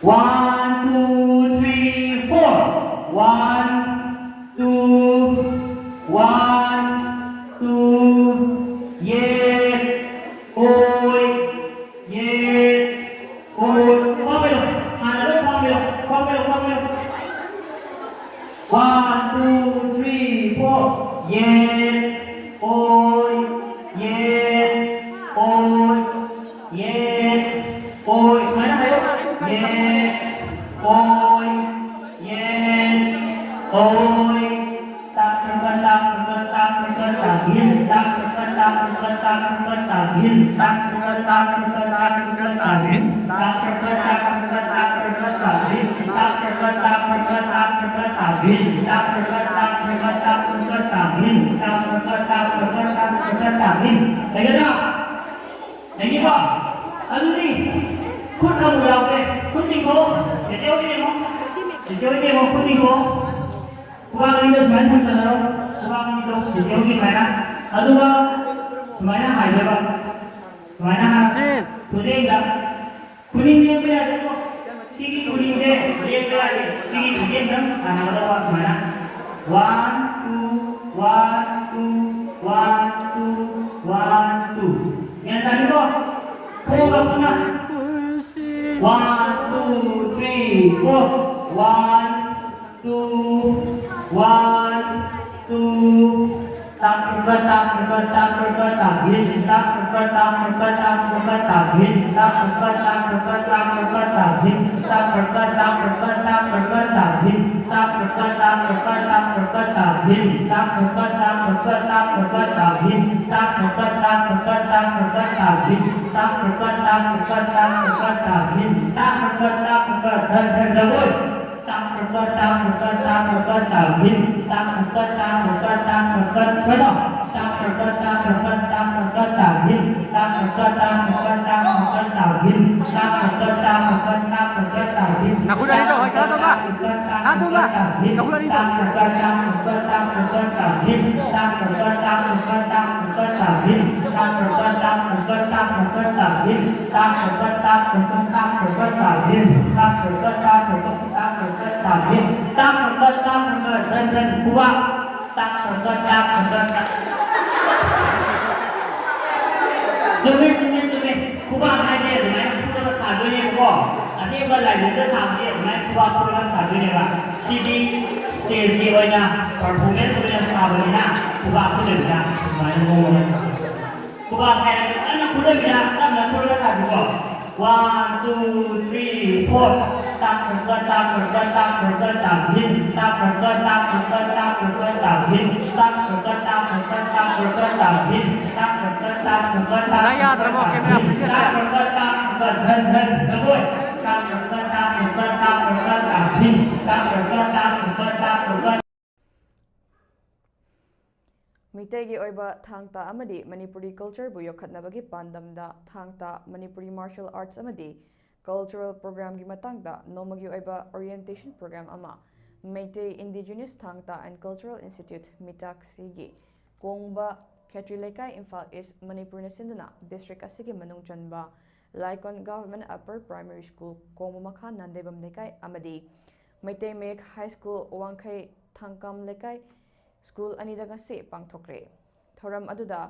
One, two, three, four. One, two, one, two. ꯌꯦꯠ, ꯑꯣꯏ, ꯌꯦꯠ, ꯑꯣꯏ꯫ ꯐꯝꯃꯤꯔꯣ? ꯍꯥꯟꯅ ꯂꯣꯏ ꯐꯝꯃꯤꯔꯣ? ꯐꯝꯃꯤꯔꯣ? ꯐꯝꯃꯤꯔꯣ? One, two, three, four. ꯌꯦꯠ, ꯑꯣꯏ, ꯌꯦꯠ, ꯑꯣꯏ, ꯌꯦꯠ, ꯑꯣꯏ꯫ ꯁꯨꯃꯥꯏꯅ ꯍꯥꯏꯌꯣ꯫ ꯌꯦꯠ, ꯑꯣꯏ, ꯌꯦꯠ, ꯑꯣꯏ꯫ ꯇꯥꯛ ꯄ꯭ꯔꯀ ꯇꯥꯛ ꯄ꯭ꯔꯀ ꯇꯥꯛ ꯄ꯭ꯔꯀ ꯇꯥꯛ ꯒꯤꯟ꯫ ꯇꯥꯛ ꯄ꯭ꯔꯀ ꯇꯥꯛ ꯄ꯭ꯔꯀ ꯇꯥꯛ ꯄ꯭ꯔꯀ ꯇꯥꯛ ꯒꯤꯟ꯫ ꯇꯥꯛ ꯄ꯭ꯔꯀ ꯇꯥꯛ ꯄ꯭ꯔꯀ ꯇꯥꯛ ꯄ꯭ꯔꯀ ꯇꯥꯛ ꯒꯤꯟ꯫ ꯇꯥꯛ ꯄ꯭ꯔꯀ ꯇꯥꯛ ꯄ꯭ꯔꯀ ꯇꯥꯛ ꯄ꯭ꯔꯀ ꯇꯥꯛ ꯒꯤꯟ꯫ ꯇꯥꯛ ꯄ꯭ꯔꯀ ꯇꯥꯛ ꯄ꯭ꯔꯀ ꯇꯥꯛ ꯄ꯭ꯔꯀ ꯇꯥꯛ ꯒꯤꯟ꯫ ꯇꯥꯛ ꯄ꯭ꯔꯀ ꯇꯥꯛ ꯄ꯭ꯔꯀ ꯇꯥꯛ ꯄ꯭ꯔꯀ ꯇꯥꯛ ꯒꯤꯟ꯫ ꯇꯥꯛ ꯄ꯭ꯔꯀ ꯇꯥꯛ ꯄ꯭ꯔꯀ ꯇꯥꯛ ꯄ꯭ꯔꯀ ꯇꯥꯛ ꯒꯤꯟ꯫ ꯂꯩꯒꯗ꯭ꯔꯥ? ꯂꯩꯅꯤꯀꯣ? ꯑꯗꯨꯗꯤ ꯈꯨꯠ ꯑꯃꯨꯛ ꯌꯥꯎꯁꯦ꯫ ꯈꯨꯠ ꯇꯤꯡꯊꯣꯛꯑꯣ꯫ ꯆꯦꯆꯦ ꯍꯣꯏ ꯌꯦꯡꯉꯣ꯫ ꯆꯦꯆꯦ ꯍꯣꯏ ꯌꯦꯡꯉꯣ, ꯈꯨꯠ ꯇꯤꯡꯊꯣꯛꯑꯣ꯫ ꯈꯨꯕꯥꯛ ꯑꯅꯤꯗꯣ ꯁꯨꯃꯥꯏꯅ ꯁꯝꯖꯜꯂꯔꯣ꯫ ꯈꯨꯕꯥꯛ ꯑꯅꯤꯗꯣ ꯐꯤꯖꯦꯜꯒꯤ ꯁꯨꯃꯥꯏꯅ꯫ ꯑꯗꯨꯒ ꯁꯨꯃꯥꯏꯅ ꯍꯥꯏꯗꯣꯏꯕ꯫ ꯁꯨꯃꯥꯏꯅ ꯍꯥꯟꯅ ꯁꯤ꯫ ꯈꯨꯖꯦꯡꯗ꯫ ꯈꯨꯅꯤꯡ ꯂꯦꯡꯕ ꯌꯥꯗꯦꯀꯣ꯫ ꯁꯤꯒꯤ ꯈꯨꯅꯤꯡꯁꯦ ꯂꯦꯡꯕ ꯌꯥꯗꯦ꯫ ꯁꯤꯒꯤ ꯈꯨꯖꯦꯡꯗꯪ ꯁꯥꯟꯅꯒꯗꯧꯕ ꯁꯨꯃꯥꯏꯅ꯫ One, two, one, two, one, two, one, two. ꯒ꯭ꯌꯥꯟ ꯇꯥꯔꯤꯀꯣ? ꯈꯣꯡꯒ ꯄꯨꯟꯅ꯫ One, two, three, four. One, two, one, two. ꯇꯥꯛ ꯈꯔ ꯈꯔ, ꯇꯥꯛ ꯈꯔ ꯈꯔ, ꯇꯥꯛ ꯈꯔ ꯈꯔ ꯇꯥꯛ ꯘꯤꯟ꯫ ꯇꯥꯛ ꯈꯔ ꯈꯔ, ꯇꯥꯛ ꯈꯔ ꯈꯔ, ꯇꯥꯛ ꯈꯔ ꯈꯔ ꯇꯥꯛ ꯘꯤꯟ꯫ ꯇꯥꯛ ꯈꯔ ꯈꯔ, ꯇꯥꯛ ꯈꯔ ꯈꯔ, ꯇꯥꯛ ꯈꯔ ꯈꯔ ꯇꯥꯛ ꯘꯤꯟ꯫ ꯇꯥꯛ ꯈꯔ ꯈꯔ, ꯇꯥꯛ ꯈꯔ ꯈꯔ, ꯇꯥꯛ ꯈꯔ ꯈꯔ ꯇꯥꯛ ꯘꯤꯟ꯫ ꯇꯥꯛ ꯈꯔ ꯈꯔ, ꯇꯥꯛ ꯈꯔ ꯈꯔ, ꯇꯥꯛ ꯈꯔ ꯈꯔ ꯇꯥꯛ ꯘꯤꯟ꯫ ꯇꯥꯛ ꯈꯔ ꯈꯔ, ꯇꯥꯛ ꯈꯔ ꯈꯔ, ꯇꯥꯛ ꯈꯔ ꯈꯔ ꯇꯥꯛ ꯘꯤꯟ꯫ ꯇꯥꯛ ꯈꯔ ꯈꯔ, ꯇꯥꯛ ꯈꯔ ꯈꯔ, ꯇꯥꯛ ꯈꯔ ꯈꯔ ꯇꯥꯛ ꯘꯤꯟ꯫ ꯇꯥꯛ ꯈꯔ ꯈꯔ, ꯇꯥꯛ ꯈꯔ ꯈꯔ, ꯇꯥꯛ ꯈꯔ ꯈꯔ ꯇꯥꯛ ꯘꯤꯟ꯫ ꯇꯥꯛ ꯈꯔ ꯈꯔ, ꯇꯥꯛ ꯈꯔ ꯈꯔ, ꯙꯟ ꯙꯟ ꯖꯒꯣꯏ꯫ ꯇꯥꯛ ꯈꯔ ꯈꯔ, ꯇꯥꯛ ꯈꯔ ꯈꯔ, ꯇꯥꯛ ꯈꯔ ꯈꯔ ꯇꯥꯛ ꯘꯤꯟ꯫ ꯇꯥꯛ ꯈꯔ ꯈꯔ, ꯇꯥꯛ ꯈꯔ ꯈꯔ, ꯇꯥꯛ ꯈꯔ ꯈꯔ, ꯁꯨꯃꯥꯏꯅ ꯇꯧ꯫ ꯇꯥꯛ ꯈꯔ ꯈꯔ, ꯇꯥꯛ ꯈꯔ ꯈꯔ, ꯇꯥꯛ ꯈꯔ ꯈꯔ ꯇꯥꯛ ꯘꯤꯟ꯫ ꯇꯥꯛ ꯈꯔ ꯈꯔ, ꯇꯥꯛ ꯈꯔ ꯈꯔ, ꯇꯥꯛ ꯈꯔ ꯈꯔ ꯇꯥꯛ ꯘꯤꯟ꯫ ꯇꯥꯛ ꯈꯔ ꯈꯔ, ꯇꯥꯛ ꯈꯔ ꯈꯔ, ꯇꯥꯛ ꯈꯔ ꯈꯔ ꯇꯥꯛ ꯘꯤꯟ꯫ ꯅꯈꯨꯠ ꯑꯅꯤꯗꯣ ꯍꯣꯏ, ꯁꯅꯥꯇꯣꯝꯕ꯫ ꯁꯅꯥꯇꯣꯝꯕ, ꯅꯈꯨꯠ ꯑꯅꯤꯗꯣ꯫ ꯇꯥꯛ ꯈꯔ ꯈꯔ, ꯇꯥꯛ ꯈꯔ ꯈꯔ, ꯇꯥꯛ ꯈꯔ ꯈꯔ ꯇꯥꯛ ꯘꯤꯟ꯫ ꯇꯥꯛ ꯈꯔ ꯈꯔ, ꯇꯥꯛ ꯈꯔ ꯈꯔ, ꯇꯥꯛ ꯈꯔ ꯈꯔ ꯇꯥꯛ ꯘꯤꯟ꯫ ꯇꯥꯛ ꯈꯔ ꯈꯔ, ꯇꯥꯛ ꯈꯔ ꯈꯔ, ꯇꯥꯛ ꯈꯔ ꯈꯔ ꯇꯥꯛ ꯘꯤꯟ꯫ ꯇꯥꯛ ꯈꯔ ꯈꯔ, ꯇꯥꯛ ꯈꯔ ꯈꯔ, ꯇꯥꯛ ꯈꯔ ꯈꯔ ꯇꯥꯛ ꯘꯤꯟ꯫ ꯇꯥꯛ ꯈꯔ ꯈꯔ, ꯇꯥꯛ ꯈꯔ ꯈꯔ, ꯙꯟ ꯙꯟ, ꯈꯨꯕꯥꯛ꯫ ꯇꯥꯛ ꯈꯔ ꯈꯔ, ꯇꯥꯛ ꯈꯔ ꯈꯔ, ꯇꯥꯛ꯫ ꯆꯨꯝꯃꯦ, ꯆꯨꯝꯃꯦ, ꯆꯨꯝꯃꯦ꯫ ꯈꯨꯕꯥꯛ ꯍꯥꯏꯗꯤ ꯑꯗꯨꯃꯥꯏꯅ ꯐꯨꯔꯒ ꯁꯥꯗꯣꯏꯅꯦꯕꯀꯣ꯫ ꯑꯁꯦꯡꯕ ꯂꯥꯏꯕꯨꯡꯗ ꯁꯥꯕꯗꯤ ꯑꯗꯨꯃꯥꯏꯅ ꯈꯨꯕꯥꯛ ꯐꯨꯔꯒ ꯁꯥꯗꯣꯏꯅꯦꯕ꯫ ꯁꯤꯗꯤ stage ꯀꯤ ꯑꯣꯏꯅ performance ꯑꯣꯏꯅ ꯁꯥꯕꯅꯤꯅ ꯈꯨꯕꯥꯛ ꯐꯨꯗꯕꯤꯗ ꯁꯨꯃꯥꯏꯅ ꯃꯑꯣꯡ ꯑꯃ ꯁꯥꯕ꯫ ꯈꯨꯕꯥꯛ ꯍꯥꯏꯔꯒ ꯀꯟꯅ ꯐꯨꯗꯕꯤꯗ ꯇꯞꯅ ꯐꯨꯔꯒ ꯁꯥꯁꯤꯀꯣ꯫ One, two, three, four. ꯇꯥꯛ ꯈꯔ ꯈꯔ, ꯇꯥꯛ ꯈꯔ ꯈꯔ, ꯇꯥꯛ ꯈꯔ ꯈꯔ ꯇꯥꯛ ꯘꯤꯟ꯫ ꯇꯥꯛ ꯈꯔ ꯈꯔ, ꯇꯥꯛ ꯈꯔ ꯈꯔ, ꯇꯥꯛ ꯈꯔ ꯈꯔ ꯇꯥꯛ ꯘꯤꯟ꯫ ꯇꯥꯛ ꯈꯔ ꯈꯔ, ꯇꯥꯛ ꯈꯔ ꯈꯔ, ꯇꯥꯛ ꯈꯔ ꯈꯔ ꯇꯥꯛ ꯘꯤꯟ꯫ ꯇꯥꯛ ꯈꯔ ꯈꯔ, ꯇꯥꯛ ꯈꯔ ꯈꯔ, ꯇꯥꯛ ꯈꯔ ꯈꯔ ꯇꯥꯛ ꯘꯤꯟ꯫ ꯇꯥꯛ ꯈꯔ ꯈꯔ, ꯇꯥꯛ ꯈꯔ ꯈꯔ, ꯙꯟ ꯙꯟ ꯖꯒꯣꯏ꯫ ꯇꯥꯛ ꯈꯔ ꯈꯔ, ꯇꯥꯛ ꯈꯔ ꯈꯔ, ꯇꯥꯛ ꯈꯔ ꯈꯔ ꯇꯥꯛ ꯘꯤꯟ꯫ ꯇꯥꯛ ꯈꯔ ꯈꯔ, ꯇꯥꯛ ꯈꯔ ꯈꯔ, ꯇꯥꯛ ꯈꯔ ꯈꯔ꯫ ꯃꯤꯇꯩꯒꯤ ꯑꯣꯏꯕ ꯊꯥꯡ ꯇꯥ ꯑꯃꯗꯤ ꯃꯅꯤꯄꯨꯔꯤ culture ꯕꯨ ꯌꯣꯛꯈꯠꯅꯕꯒꯤ ꯄꯥꯟꯗꯝꯗ ꯊꯥꯡ ꯇꯥ ꯃꯅꯤꯄꯨꯔꯤ martial arts ꯑꯃꯗꯤ cultural program ꯒꯤ ꯃꯇꯥꯡꯗ ꯅꯣꯡꯃꯒꯤ ꯑꯣꯏꯕ orientation program ꯑꯃ Meitei Indigenous Thang Ta and Cultural Institute, ꯃꯤꯇꯥꯛꯁꯤꯒꯤ ꯀꯣꯡꯕ ꯈꯦꯇ꯭ꯔꯤ ꯂꯩꯀꯥꯏ, ꯏꯝꯐꯥꯜ ꯏꯁ, ꯃꯅꯤꯄꯨꯔꯅ ꯁꯤꯟꯗꯨꯅ ꯗꯤꯁꯇ꯭ꯔꯤꯛ ꯑꯁꯤꯒꯤ ꯃꯅꯨꯡ ꯆꯟꯕ ꯂꯥꯏꯀꯣꯟ Government Upper Primary School ꯀꯣꯡꯕ ꯃꯈꯥ ꯅꯥꯟꯗꯩꯕꯝ ꯂꯩꯀꯥꯏ ꯑꯃꯗꯤ ꯃꯩꯇꯩ ꯃꯌꯦꯛ High School ꯋꯥꯡꯈꯩ ꯊꯥꯡꯀꯝ ꯂꯩꯀꯥꯏ ꯁ꯭ꯀꯨꯜ ꯑꯅꯤꯗ ꯉꯁꯤ ꯄꯥꯡꯊꯣꯛꯈ꯭ꯔꯦ꯫ ꯊꯧꯔꯝ ꯑꯗꯨꯗ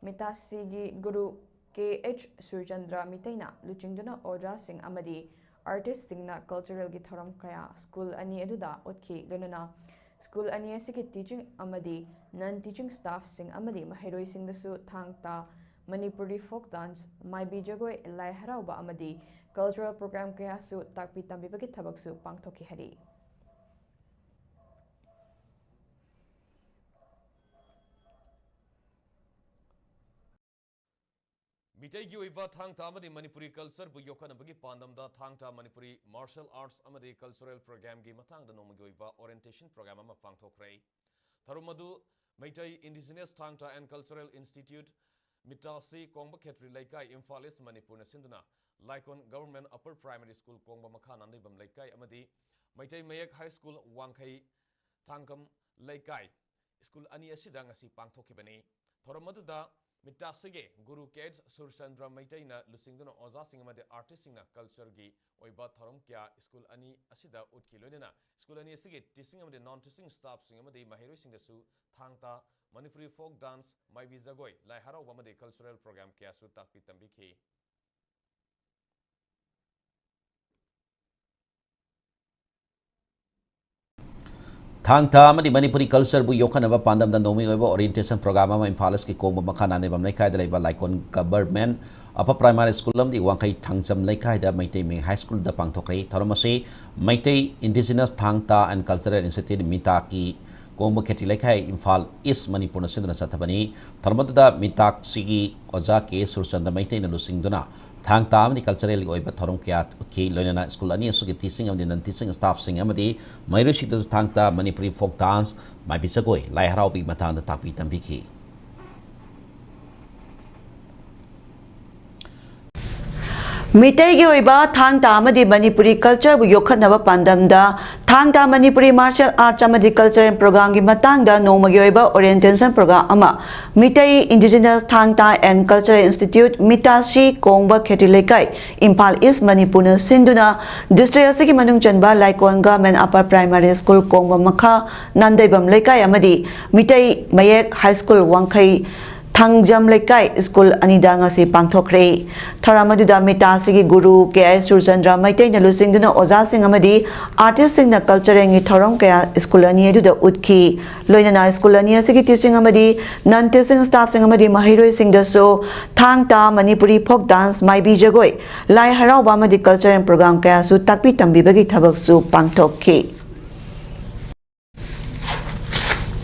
ꯃꯤꯇꯥꯁꯤꯒꯤ ꯒꯨꯔꯨ ꯀꯦ ꯑꯩꯆ ꯁꯨꯔꯆꯟꯗ꯭ꯔ ꯃꯤꯇꯩꯅ ꯂꯨꯆꯤꯡꯗꯨꯅ ꯑꯣꯖꯥꯁꯤꯡ ꯑꯃꯗꯤ ꯑꯥꯔꯇꯤꯁꯁꯤꯡꯅ ꯀꯜꯆꯔꯦꯜꯒꯤ ꯊꯧꯔꯝ ꯀꯌꯥ ꯁ꯭ꯀꯨꯜ ꯑꯅꯤ ꯑꯗꯨꯗ ꯎꯠꯈꯤ꯫ ꯂꯣꯏꯅꯅ ꯁ꯭ꯀꯨꯜ ꯑꯅꯤ ꯑꯁꯤꯒꯤ ꯇꯤꯆꯤꯡ ꯑꯃꯗꯤ ꯅꯟ ꯇꯤꯆꯤꯡ ꯁ꯭ꯇꯥꯐꯁꯤꯡ ꯑꯃꯗꯤ ꯃꯍꯩꯔꯣꯏꯁꯤꯡꯗꯁꯨ ꯊꯥꯡ ꯇꯥ, ꯃꯅꯤꯄꯨꯔꯤ ꯐꯣꯛ ꯗꯥꯟꯁ, ꯃꯥꯏꯕꯤ ꯖꯒꯣꯏ, ꯂꯥꯏ ꯍꯔꯥꯎꯕ ꯑꯃꯗꯤ ꯀꯜꯆꯔꯦꯜ ꯄ꯭ꯔꯣꯒ꯭ꯔꯥꯝ ꯀꯌꯥꯁꯨ ꯇꯥꯛꯄꯤ ꯇꯝꯕꯤꯕꯒꯤ ꯊꯕꯛꯁꯨ ꯄꯥꯡꯊꯣꯛꯈꯤ ꯍꯥꯏꯔꯤ꯫ ꯃꯤꯇꯩꯒꯤ ꯑꯣꯏꯕ ꯊꯥꯡ ꯇꯥ ꯑꯃꯗꯤ ꯃꯅꯤꯄꯨꯔꯤ ꯀꯜꯆꯔꯕꯨ ꯌꯣꯛꯈꯠꯅꯕꯒꯤ ꯄꯥꯟꯗꯝꯗ ꯊꯥꯡ ꯇꯥ ꯃꯅꯤꯄꯨꯔꯤ ꯃꯥꯔꯁꯦꯜ ꯑꯥꯔꯠꯁ ꯑꯃꯗꯤ ꯀꯜꯆꯔꯦꯜ ꯄ꯭ꯔꯣꯒ꯭ꯔꯥꯝꯒꯤ ꯃꯇꯥꯡꯗ ꯅꯣꯡꯃꯒꯤ ꯑꯣꯏꯕ ꯑꯣꯔꯤꯌꯦꯟꯇꯦꯁꯟ ꯄ꯭ꯔꯣꯒ꯭ꯔꯥꯝ ꯑꯃ ꯄꯥꯡꯊꯣꯛꯈ꯭ꯔꯦ꯫ ꯊꯧꯔꯝ ꯑꯗꯨ Meitei Indigenous Thang Ta and Cultural Institute, ꯃꯤꯇꯥꯁꯤ, ꯀꯣꯡꯕ ꯈꯦꯇ꯭ꯔꯤ ꯂꯩꯀꯥꯏ, ꯏꯝꯐꯥꯜ ꯏꯁ, ꯃꯅꯤꯄꯨꯔꯅ ꯁꯤꯟꯗꯨꯅ ꯂꯥꯏꯀꯣꯟ Government Upper Primary School ꯀꯣꯡꯕ ꯃꯈꯥ ꯅꯥꯟꯗꯩꯕꯝ ꯂꯩꯀꯥꯏ ꯑꯃꯗꯤ ꯃꯩꯇꯩ ꯃꯌꯦꯛ High School ꯋꯥꯡꯈꯩ ꯊꯥꯡꯀꯝ ꯂꯩꯀꯥꯏ ꯁ꯭ꯀꯨꯜ ꯑꯅꯤ ꯑꯁꯤꯗ ꯉꯁꯤ ꯄꯥꯡꯊꯣꯛꯈꯤꯕꯅꯤ꯫ ꯊꯧꯔꯝ ꯑꯗꯨꯗ ꯃꯤꯇꯥꯁꯤꯒꯤ ꯒꯨꯔꯨ ꯀꯦ ꯑꯩꯆ ꯁꯨꯔꯆꯟꯗ꯭ꯔ ꯃꯩꯇꯩꯅ ꯂꯨꯆꯤꯡꯗꯨꯅ ꯑꯣꯖꯥꯁꯤꯡ ꯑꯃꯗꯤ ꯑꯥꯔꯇꯤꯁꯁꯤꯡꯅ ꯀꯜꯆꯔꯒꯤ ꯑꯣꯏꯕ ꯊꯧꯔꯝ ꯀꯌꯥ ꯁ꯭ꯀꯨꯜ ꯑꯅꯤ ꯑꯁꯤꯗ ꯎꯠꯈꯤ꯫ ꯂꯣꯏꯅꯅ ꯁ꯭ꯀꯨꯜ ꯑꯅꯤ ꯑꯁꯤꯒꯤ ꯇꯤꯆꯤꯡ ꯑꯃꯗꯤ ꯅꯟ ꯇꯤꯆꯤꯡ ꯁ꯭ꯇꯥꯐꯁꯤꯡ ꯑꯃꯗꯤ ꯃꯍꯩꯔꯣꯏꯁꯤꯡꯗꯁꯨ ꯊꯥꯡ ꯇꯥ, ꯃꯅꯤꯄꯨꯔꯤ ꯐꯣꯛ ꯗꯥꯟꯁ, ꯃꯥꯏꯕꯤ ꯖꯒꯣꯏ, ꯂꯥꯏ ꯍꯔꯥꯎꯕ ꯑꯃꯗꯤ ꯀꯜꯆꯔꯦꯜ ꯄ꯭ꯔꯣꯒ꯭ꯔꯥꯝ ꯀꯌꯥꯁꯨ ꯇꯥꯛꯄꯤ ꯇꯝꯕꯤꯈꯤ꯫ ꯊꯥꯡ ꯇꯥ ꯑꯃꯗꯤ ꯃꯅꯤꯄꯨꯔꯤ ꯀꯜꯆꯔꯕꯨ ꯌꯣꯛꯈꯠꯅꯕ ꯄꯥꯟꯗꯝꯗ ꯅꯣꯡꯃꯩ ꯑꯣꯏꯕ ꯑꯣꯔꯤꯌꯦꯟꯇꯦꯁꯟ ꯄ꯭ꯔꯣꯒ꯭ꯔꯥꯝ ꯑꯃ ꯏꯝꯐꯥꯜ ꯏꯁꯀꯤ ꯀꯣꯡꯕ ꯃꯈꯥ ꯅꯥꯅꯦꯕꯝ ꯂꯩꯀꯥꯏꯗ ꯂꯩꯕ ꯂꯥꯏꯀꯣꯟ ꯒꯚꯔꯟꯃꯦꯟꯠ ꯑꯄꯔ ꯄ꯭ꯔꯥꯏꯃꯥꯔꯤ ꯁ꯭ꯀꯨꯜ ꯑꯃꯗꯤ ꯋꯥꯡꯈꯩ ꯊꯥꯡꯖꯝ ꯂꯩꯀꯥꯏꯗ ꯃꯩꯇꯩ ꯃꯌꯦꯛ ꯍꯥꯏ ꯁ꯭ꯀꯨꯜꯗ ꯄꯥꯡꯊꯣꯛꯈ꯭ꯔꯦ꯫ ꯊꯧꯔꯝ ꯑꯁꯤ Meitei Indigenous Thang Ta and Cultural institute, ꯃꯤꯇꯥꯛꯀꯤ ꯀꯣꯡꯕ ꯈꯦꯇ꯭ꯔꯤ ꯂꯩꯀꯥꯏ, ꯏꯝꯐꯥꯜ ꯏꯁ, ꯃꯅꯤꯄꯨꯔꯅ ꯁꯤꯟꯗꯨꯅ ꯆꯠꯊꯕꯅꯤ꯫ ꯊꯧꯔꯝ ꯑꯗꯨꯗ ꯃꯤꯇꯥꯛꯁꯤꯒꯤ ꯑꯣꯖꯥ ꯀꯦ ꯁꯨꯔꯆꯟꯗ꯭ꯔ ꯃꯩꯇꯩꯅ ꯂꯨꯆꯤꯡꯗꯨꯅ ꯊꯥꯡ ꯇꯥ ꯑꯃꯗꯤ ꯀꯜꯆꯔꯦꯜꯒꯤ ꯑꯣꯏꯕ ꯊꯧꯔꯝ ꯀꯌꯥ ꯎꯠꯈꯤ꯫ ꯂꯣꯏꯅꯅ ꯁ꯭ꯀꯨꯜ ꯑꯅꯤ ꯑꯁꯤꯒꯤ ꯇꯤꯆꯤꯡ ꯑꯃꯗꯤ ꯅꯟ ꯇꯤꯆꯤꯡ ꯁ꯭ꯇꯥꯐꯁꯤꯡ ꯑꯃꯗꯤ ꯃꯍꯩꯔꯣꯏꯁꯤꯡꯗꯁꯨ ꯊꯥꯡ ꯇꯥ, ꯃꯅꯤꯄꯨꯔꯤ ꯐꯣꯛ ꯗꯥꯟꯁ, ꯃꯥꯏꯕꯤ ꯖꯒꯣꯏ, ꯂꯥꯏ ꯍꯔꯥꯎꯕꯒꯤ ꯃꯇꯥꯡꯗ ꯇꯥꯛꯄꯤ ꯇꯝꯕꯤꯈꯤ꯫ ꯃꯤꯇꯩꯒꯤ ꯑꯣꯏꯕ ꯊꯥꯡ ꯇꯥ ꯑꯃꯗꯤ ꯃꯅꯤꯄꯨꯔꯤ cultureꯕꯨ ꯌꯣꯛꯈꯠꯅꯕ ꯄꯥꯟꯗꯝꯗ ꯊꯥꯡ ꯇꯥ ꯃꯅꯤꯄꯨꯔꯤ martial arts ꯑꯃꯗꯤ cultural programꯒꯤ ꯃꯇꯥꯡꯗ ꯅꯣꯡꯃꯒꯤ ꯑꯣꯏꯕ orientation program ꯑꯃ ꯃꯤꯇꯩ Indigenous ꯊꯥꯡ ꯇꯥ and Cultural Institute, ꯃꯤꯇꯥꯁꯤ, ꯀꯣꯡꯕ ꯈꯦꯇ꯭ꯔꯤ ꯂꯩꯀꯥꯏ, ꯏꯝꯐꯥꯜ East, ꯃꯅꯤꯄꯨꯔꯅ ꯁꯤꯟꯗꯨꯅ district ꯑꯁꯤꯒꯤ ꯃꯅꯨꯡ ꯆꯟꯕ ꯂꯥꯏꯀꯣꯟ Government Upper Primary School, ꯀꯣꯡꯕ ꯃꯈꯥ, ꯅꯥꯟꯗꯩꯕꯝ ꯂꯩꯀꯥꯏ ꯑꯃꯗꯤ ꯃꯤꯇꯩ ꯃꯌꯦꯛ High School, ꯋꯥꯡꯈꯩ ꯊꯥꯡꯖꯝ ꯂꯩꯀꯥꯏ school ꯑꯅꯤꯗ ꯉꯁꯤ ꯄꯥꯡꯊꯣꯛꯈ꯭ꯔꯦ꯫ ꯊꯧꯔꯝ ꯑꯗꯨꯗ ꯃꯤꯇꯥꯁꯤꯒꯤ ꯒꯨꯔꯨ ꯀꯦ ꯑꯥꯏ ꯁꯨꯔꯆꯟꯗ꯭ꯔ ꯃꯩꯇꯩꯅ ꯂꯨꯆꯤꯡꯗꯨꯅ ꯑꯣꯖꯥꯁꯤꯡ ꯑꯃꯗꯤ artistꯁꯤꯡꯅ culturalꯒꯤ ꯊꯧꯔꯝ ꯀꯌꯥ school ꯑꯅꯤ ꯑꯗꯨꯗ ꯎꯠꯈꯤ꯫ ꯂꯣꯏꯅꯅ school ꯑꯅꯤ ꯑꯁꯤꯒꯤ teaching ꯑꯃꯗꯤ non teaching staffꯁꯤꯡ ꯑꯃꯗꯤ ꯃꯍꯩꯔꯣꯏꯁꯤꯡꯗꯁꯨ ꯊꯥꯡ ꯇꯥ, ꯃꯅꯤꯄꯨꯔꯤ folk dance, ꯃꯥꯏꯕꯤ ꯖꯒꯣꯏ, ꯂꯥꯏ ꯍꯔꯥꯎꯕ ꯑꯃꯗꯤ cultural program ꯀꯌꯥꯁꯨ ꯇꯥꯛꯄꯤ ꯇꯝꯕꯤꯕꯒꯤ ꯊꯕꯛꯁꯨ ꯄꯥꯡꯊꯣꯛꯈꯤ꯫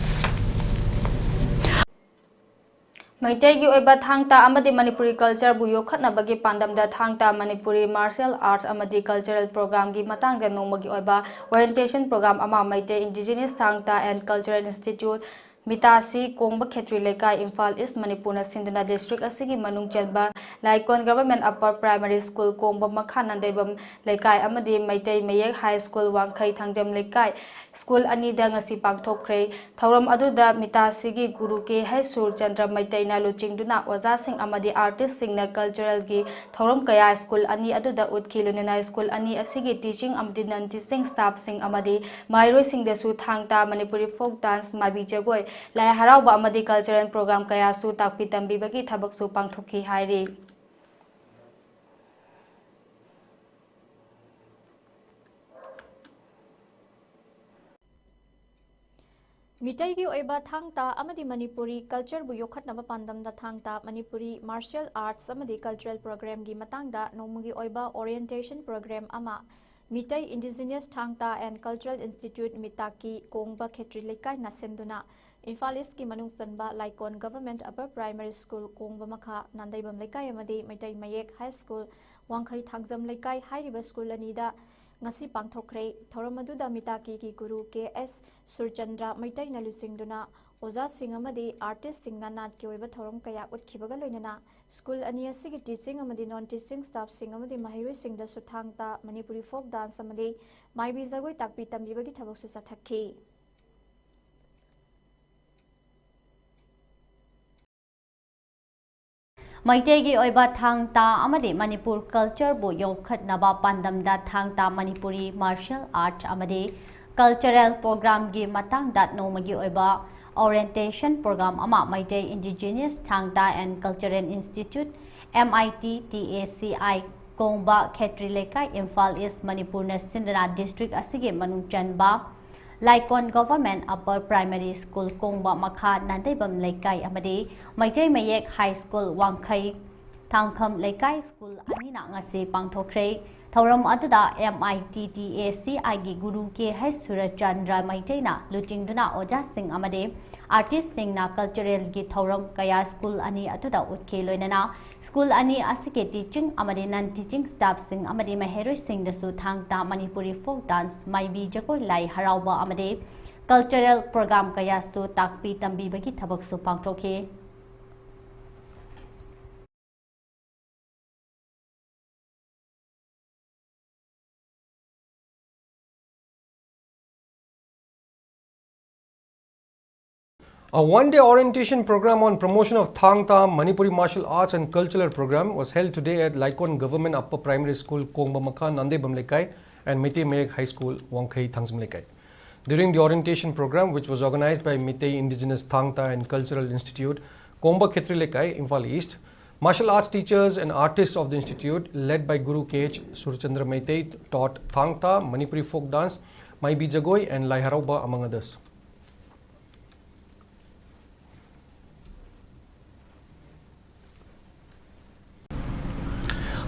ꯃꯩꯇꯩꯒꯤ ꯑꯣꯏꯕ ꯊꯥꯡ ꯇꯥ ꯑꯃꯗꯤ ꯃꯅꯤꯄꯨꯔꯤ cultureꯕꯨ ꯌꯣꯛꯈꯠꯅꯕꯒꯤ ꯄꯥꯟꯗꯝꯗ ꯊꯥꯡ ꯇꯥ ꯃꯅꯤꯄꯨꯔꯤ martial arts ꯑꯃꯗꯤ cultural programꯒꯤ ꯃꯇꯥꯡꯗ ꯅꯣꯡꯃꯒꯤ ꯑꯣꯏꯕ orientation program ꯑꯃ ꯃꯩꯇꯩ Indigenous ꯊꯥꯡ ꯇꯥ and Cultural Institute, ꯃꯤꯇꯥꯁꯤ, ꯀꯣꯡꯕ ꯈꯦꯇ꯭ꯔꯤ ꯂꯩꯀꯥꯏ, ꯏꯝꯐꯥꯜ East, ꯃꯅꯤꯄꯨꯔꯅ ꯁꯤꯟꯗꯨꯅ district ꯑꯁꯤꯒꯤ ꯃꯅꯨꯡ ꯆꯟꯕ ꯂꯥꯏꯀꯣꯟ Government Upper Primary School, ꯀꯣꯡꯕ ꯃꯈꯥ, ꯅꯥꯟꯗꯩꯕꯝ ꯂꯩꯀꯥꯏ ꯑꯃꯗꯤ ꯃꯩꯇꯩ ꯃꯌꯦꯛ High School, ꯋꯥꯡꯈꯩ ꯊꯥꯡꯖꯝ ꯂꯩꯀꯥꯏ school ꯑꯅꯤꯗ ꯉꯁꯤ ꯄꯥꯡꯊꯣꯛꯈ꯭ꯔꯦ꯫ ꯊꯧꯔꯝ ꯑꯗꯨꯗ ꯃꯤꯇꯥꯁꯤꯒꯤ ꯒꯨꯔꯨ ꯀꯦ ꯍꯩꯁ ꯁꯨꯔꯆꯟꯗ꯭ꯔ ꯃꯩꯇꯩꯅ ꯂꯨꯆꯤꯡꯗꯨꯅ ꯑꯣꯖꯥꯁꯤꯡ ꯑꯃꯗꯤ artistꯁꯤꯡꯅ culturalꯒꯤ ꯊꯧꯔꯝ ꯀꯌꯥ school ꯑꯅꯤ ꯑꯗꯨꯗ ꯎꯠꯈꯤ꯫ ꯂꯣꯏꯅꯅ school ꯑꯅꯤ ꯑꯁꯤꯒꯤ teaching ꯑꯃꯗꯤ non teaching staffꯁꯤꯡ ꯑꯃꯗꯤ ꯃꯍꯩꯔꯣꯏꯁꯤꯡꯗꯁꯨ ꯊꯥꯡ ꯇꯥ, ꯃꯅꯤꯄꯨꯔꯤ folk dance, ꯃꯥꯏꯕꯤ ꯖꯒꯣꯏ, ꯂꯥꯏ ꯍꯔꯥꯎꯕ ꯑꯃꯗꯤ cultural program ꯀꯌꯥꯁꯨ ꯇꯥꯛꯄꯤ ꯇꯝꯕꯤꯕꯒꯤ ꯊꯕꯛꯁꯨ ꯄꯥꯡꯊꯣꯛꯈꯤ ꯍꯥꯏꯔꯤ꯫ ꯃꯤꯇꯩꯒꯤ ꯑꯣꯏꯕ ꯊꯥꯡ ꯇꯥ ꯑꯃꯗꯤ ꯃꯅꯤꯄꯨꯔꯤ cultureꯕꯨ ꯌꯣꯛꯈꯠꯅꯕ ꯄꯥꯟꯗꯝꯗ ꯊꯥꯡ ꯇꯥ ꯃꯅꯤꯄꯨꯔꯤ martial arts ꯑꯃꯗꯤ cultural programꯒꯤ ꯃꯇꯥꯡꯗ ꯅꯣꯡꯃꯒꯤ ꯑꯣꯏꯕ orientation program ꯑꯃ ꯃꯤꯇꯩ Indigenous ꯊꯥꯡ ꯇꯥ and Cultural Institute, ꯃꯤꯇꯥꯀꯤ, ꯀꯣꯡꯕ ꯈꯦꯇ꯭ꯔꯤ ꯂꯩꯀꯥꯏꯅ ꯁꯤꯟꯗꯨꯅ ꯏꯝꯐꯥꯜ Eastꯀꯤ ꯃꯅꯨꯡ ꯆꯟꯕ ꯂꯥꯏꯀꯣꯟ Government Upper Primary School, ꯀꯣꯡꯕ ꯃꯈꯥ, ꯅꯥꯟꯗꯩꯕꯝ ꯂꯩꯀꯥꯏ ꯑꯃꯗꯤ ꯃꯩꯇꯩ ꯃꯌꯦꯛ High School, ꯋꯥꯡꯈꯩ ꯊꯥꯡꯖꯝ ꯂꯩꯀꯥꯏ ꯍꯥꯏꯔꯤꯕ school ꯑꯅꯤꯗ ꯉꯁꯤ ꯄꯥꯡꯊꯣꯛꯈ꯭ꯔꯦ꯫ ꯊꯧꯔꯝ ꯑꯗꯨꯗ ꯃꯤꯇꯥꯀꯤꯒꯤ ꯒꯨꯔꯨ ꯀꯦ ꯑꯦꯁ ꯁꯨꯔꯆꯟꯗ꯭ꯔ ꯃꯩꯇꯩꯅ ꯂꯨꯆꯤꯡꯗꯨꯅ ꯑꯣꯖꯥꯁꯤꯡ ꯑꯃꯗꯤ ꯑꯥꯔꯇꯤꯁꯁꯤꯡꯅ ꯅꯥꯠꯀꯤ ꯑꯣꯏꯕ ꯊꯧꯔꯝ ꯀꯌꯥ ꯎꯠꯈꯤꯕꯒ ꯂꯣꯏꯅꯅ ꯁ꯭ꯀꯨꯜ ꯑꯅꯤ ꯑꯁꯤꯒꯤ ꯇꯤꯆꯤꯡ ꯑꯃꯗꯤ ꯅꯣꯟ ꯇꯤꯆꯤꯡ ꯁ꯭ꯇꯥꯐꯁꯤꯡ ꯑꯃꯗꯤ ꯃꯍꯩꯔꯣꯏꯁꯤꯡꯗꯁꯨ ꯊꯥꯡ ꯇꯥ ꯃꯅꯤꯄꯨꯔꯤ ꯐꯣꯛ ꯗꯥꯟꯁ ꯑꯃꯗꯤ ꯃꯥꯏꯕꯤ ꯖꯒꯣꯏ ꯇꯥꯛꯄꯤ ꯇꯝꯕꯤꯕꯒꯤ ꯊꯕꯛꯁꯨ ꯆꯠꯊꯈꯤ꯫ ꯃꯩꯇꯩꯒꯤ ꯑꯣꯏꯕ ꯊꯥꯡ ꯇꯥ ꯑꯃꯗꯤ ꯃꯅꯤꯄꯨꯔ ꯀꯜꯆꯔꯕꯨ ꯌꯣꯛꯈꯠꯅꯕ ꯄꯥꯟꯗꯝꯗ ꯊꯥꯡ ꯇꯥ ꯃꯅꯤꯄꯨꯔꯤ ꯃꯥꯔꯁꯦꯜ ꯑꯥꯔꯠ ꯑꯃꯗꯤ ꯀꯜꯆꯔꯦꯜ ꯄ꯭ꯔꯣꯒ꯭ꯔꯥꯝꯒꯤ ꯃꯇꯥꯡꯗ ꯅꯣꯡꯃꯒꯤ ꯑꯣꯏꯕ ꯑꯣꯔꯤꯌꯦꯟꯇꯦꯁꯟ ꯄ꯭ꯔꯣꯒ꯭ꯔꯥꯝ ꯑꯃ Meitei Indigenous Thang Ta and Cultural Institute, M I T T A C I, ꯀꯣꯡꯕ ꯈꯦꯇ꯭ꯔꯤ ꯂꯩꯀꯥꯏ, ꯏꯝꯐꯥꯜ ꯏꯁ, ꯃꯅꯤꯄꯨꯔꯅ ꯁꯤꯟꯗꯨꯅ ꯗꯤꯁꯇ꯭ꯔꯤꯛ ꯑꯁꯤꯒꯤ ꯃꯅꯨꯡ ꯆꯟꯕ ꯂꯥꯏꯀꯣꯟ ꯒꯣꯚꯔꯟꯃꯦꯟꯠ ꯑꯞꯄꯔ ꯄ꯭ꯔꯥꯏꯃꯥꯔꯤ ꯁ꯭ꯀꯨꯜ ꯀꯣꯡꯕ ꯃꯈꯥ ꯅꯥꯟꯗꯩꯕꯝ ꯂꯩꯀꯥꯏ ꯑꯃꯗꯤ ꯃꯩꯇꯩ ꯃꯌꯦꯛ ꯍꯥꯏ ꯁ꯭ꯀꯨꯜ ꯋꯥꯡꯈꯩ ꯊꯥꯡꯈꯝ ꯂꯩꯀꯥꯏ ꯁ꯭ꯀꯨꯜ ꯑꯅꯤꯅ ꯉꯁꯤ ꯄꯥꯡꯊꯣꯛꯈ꯭ꯔꯦ꯫ ꯊꯧꯔꯝ ꯑꯗꯨꯗ M I T T A ꯁꯤ ꯑꯥꯏꯒꯤ ꯒꯨꯔꯨ ꯀꯦ ꯍꯩꯁ ꯁꯨꯔꯆꯟꯗ꯭ꯔ ꯃꯩꯇꯩꯅ ꯂꯨꯆꯤꯡꯗꯨꯅ ꯑꯣꯖꯥꯁꯤꯡ ꯑꯃꯗꯤ ꯑꯥꯔꯇꯤꯁꯁꯤꯡꯅ ꯀꯜꯆꯔꯦꯜꯒꯤ ꯊꯧꯔꯝ ꯀꯌꯥ ꯁ꯭ꯀꯨꯜ ꯑꯅꯤ ꯑꯗꯨꯗ ꯎꯠꯈꯤ꯫ ꯂꯣꯏꯅꯅ ꯁ꯭ꯀꯨꯜ ꯑꯅꯤ ꯑꯁꯤꯒꯤ ꯇꯤꯆꯤꯡ ꯑꯃꯗꯤ ꯅꯟ ꯇꯤꯆꯤꯡ ꯁ꯭ꯇꯥꯐꯁꯤꯡ ꯑꯃꯗꯤ ꯃꯍꯩꯔꯣꯏꯁꯤꯡꯗꯁꯨ ꯊꯥꯡ ꯇꯥ ꯃꯅꯤꯄꯨꯔꯤ ꯐꯣꯛ ꯗꯥꯟꯁ, ꯃꯥꯏꯕꯤ ꯖꯒꯣꯏ, ꯂꯥꯏ ꯍꯔꯥꯎꯕ ꯑꯃꯗꯤ ꯀꯜꯆꯔꯦꯜ ꯄ꯭ꯔꯣꯒ꯭ꯔꯥꯝ ꯀꯌꯥꯁꯨ ꯇꯥꯛꯄꯤ ꯇꯝꯕꯤꯕꯒꯤ ꯊꯕꯛꯁꯨ ꯄꯥꯡꯊꯣꯛꯈꯤ꯫ A one-day orientation program on promotion of Thang Ta Manipuri martial arts and cultural program was held today at Laikon Government Upper Primary School, Kongba Makha, Nandebam Lekai, and Meitei Mayek High School, Wangkhei, Thangjam Lekai. During the orientation program, which was organized by Meitei Indigenous Thang Ta and Cultural Institute, Kongba Khetri Lekai, Imphal East, martial arts teachers and artists of the institute, led by Guru K H Surchandra Meitei, taught Thang Ta, Manipuri folk dance, Maibi Jagoi, and Lai Harauba, among others.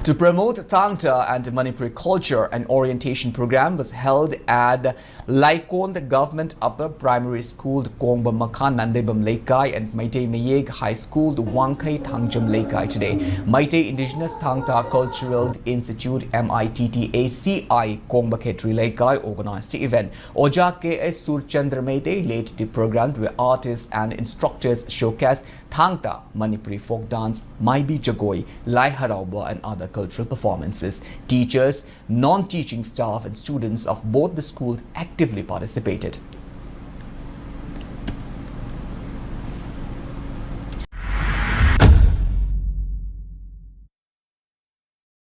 To promote Thangta and Manipuri culture, an orientation program was held at Laikond Government Upper Primary School, Kongba Makhan, Nandeibam Leikai, and Meitei Mayek High School, Wangkhei Thangjam Leikai today. Meitei Indigenous Thangta Cultural Institute, M I T T A C I, Kongba Khetri Leikai, organized the event. Oja K S Surchandra Meitei led the program, where artists and instructors showcased Thangta, Manipuri folk dance, Maibi Jagoi, Lai Harauba, and other cultural performances. Teachers, non-teaching staff, and students of both the schools actively participated.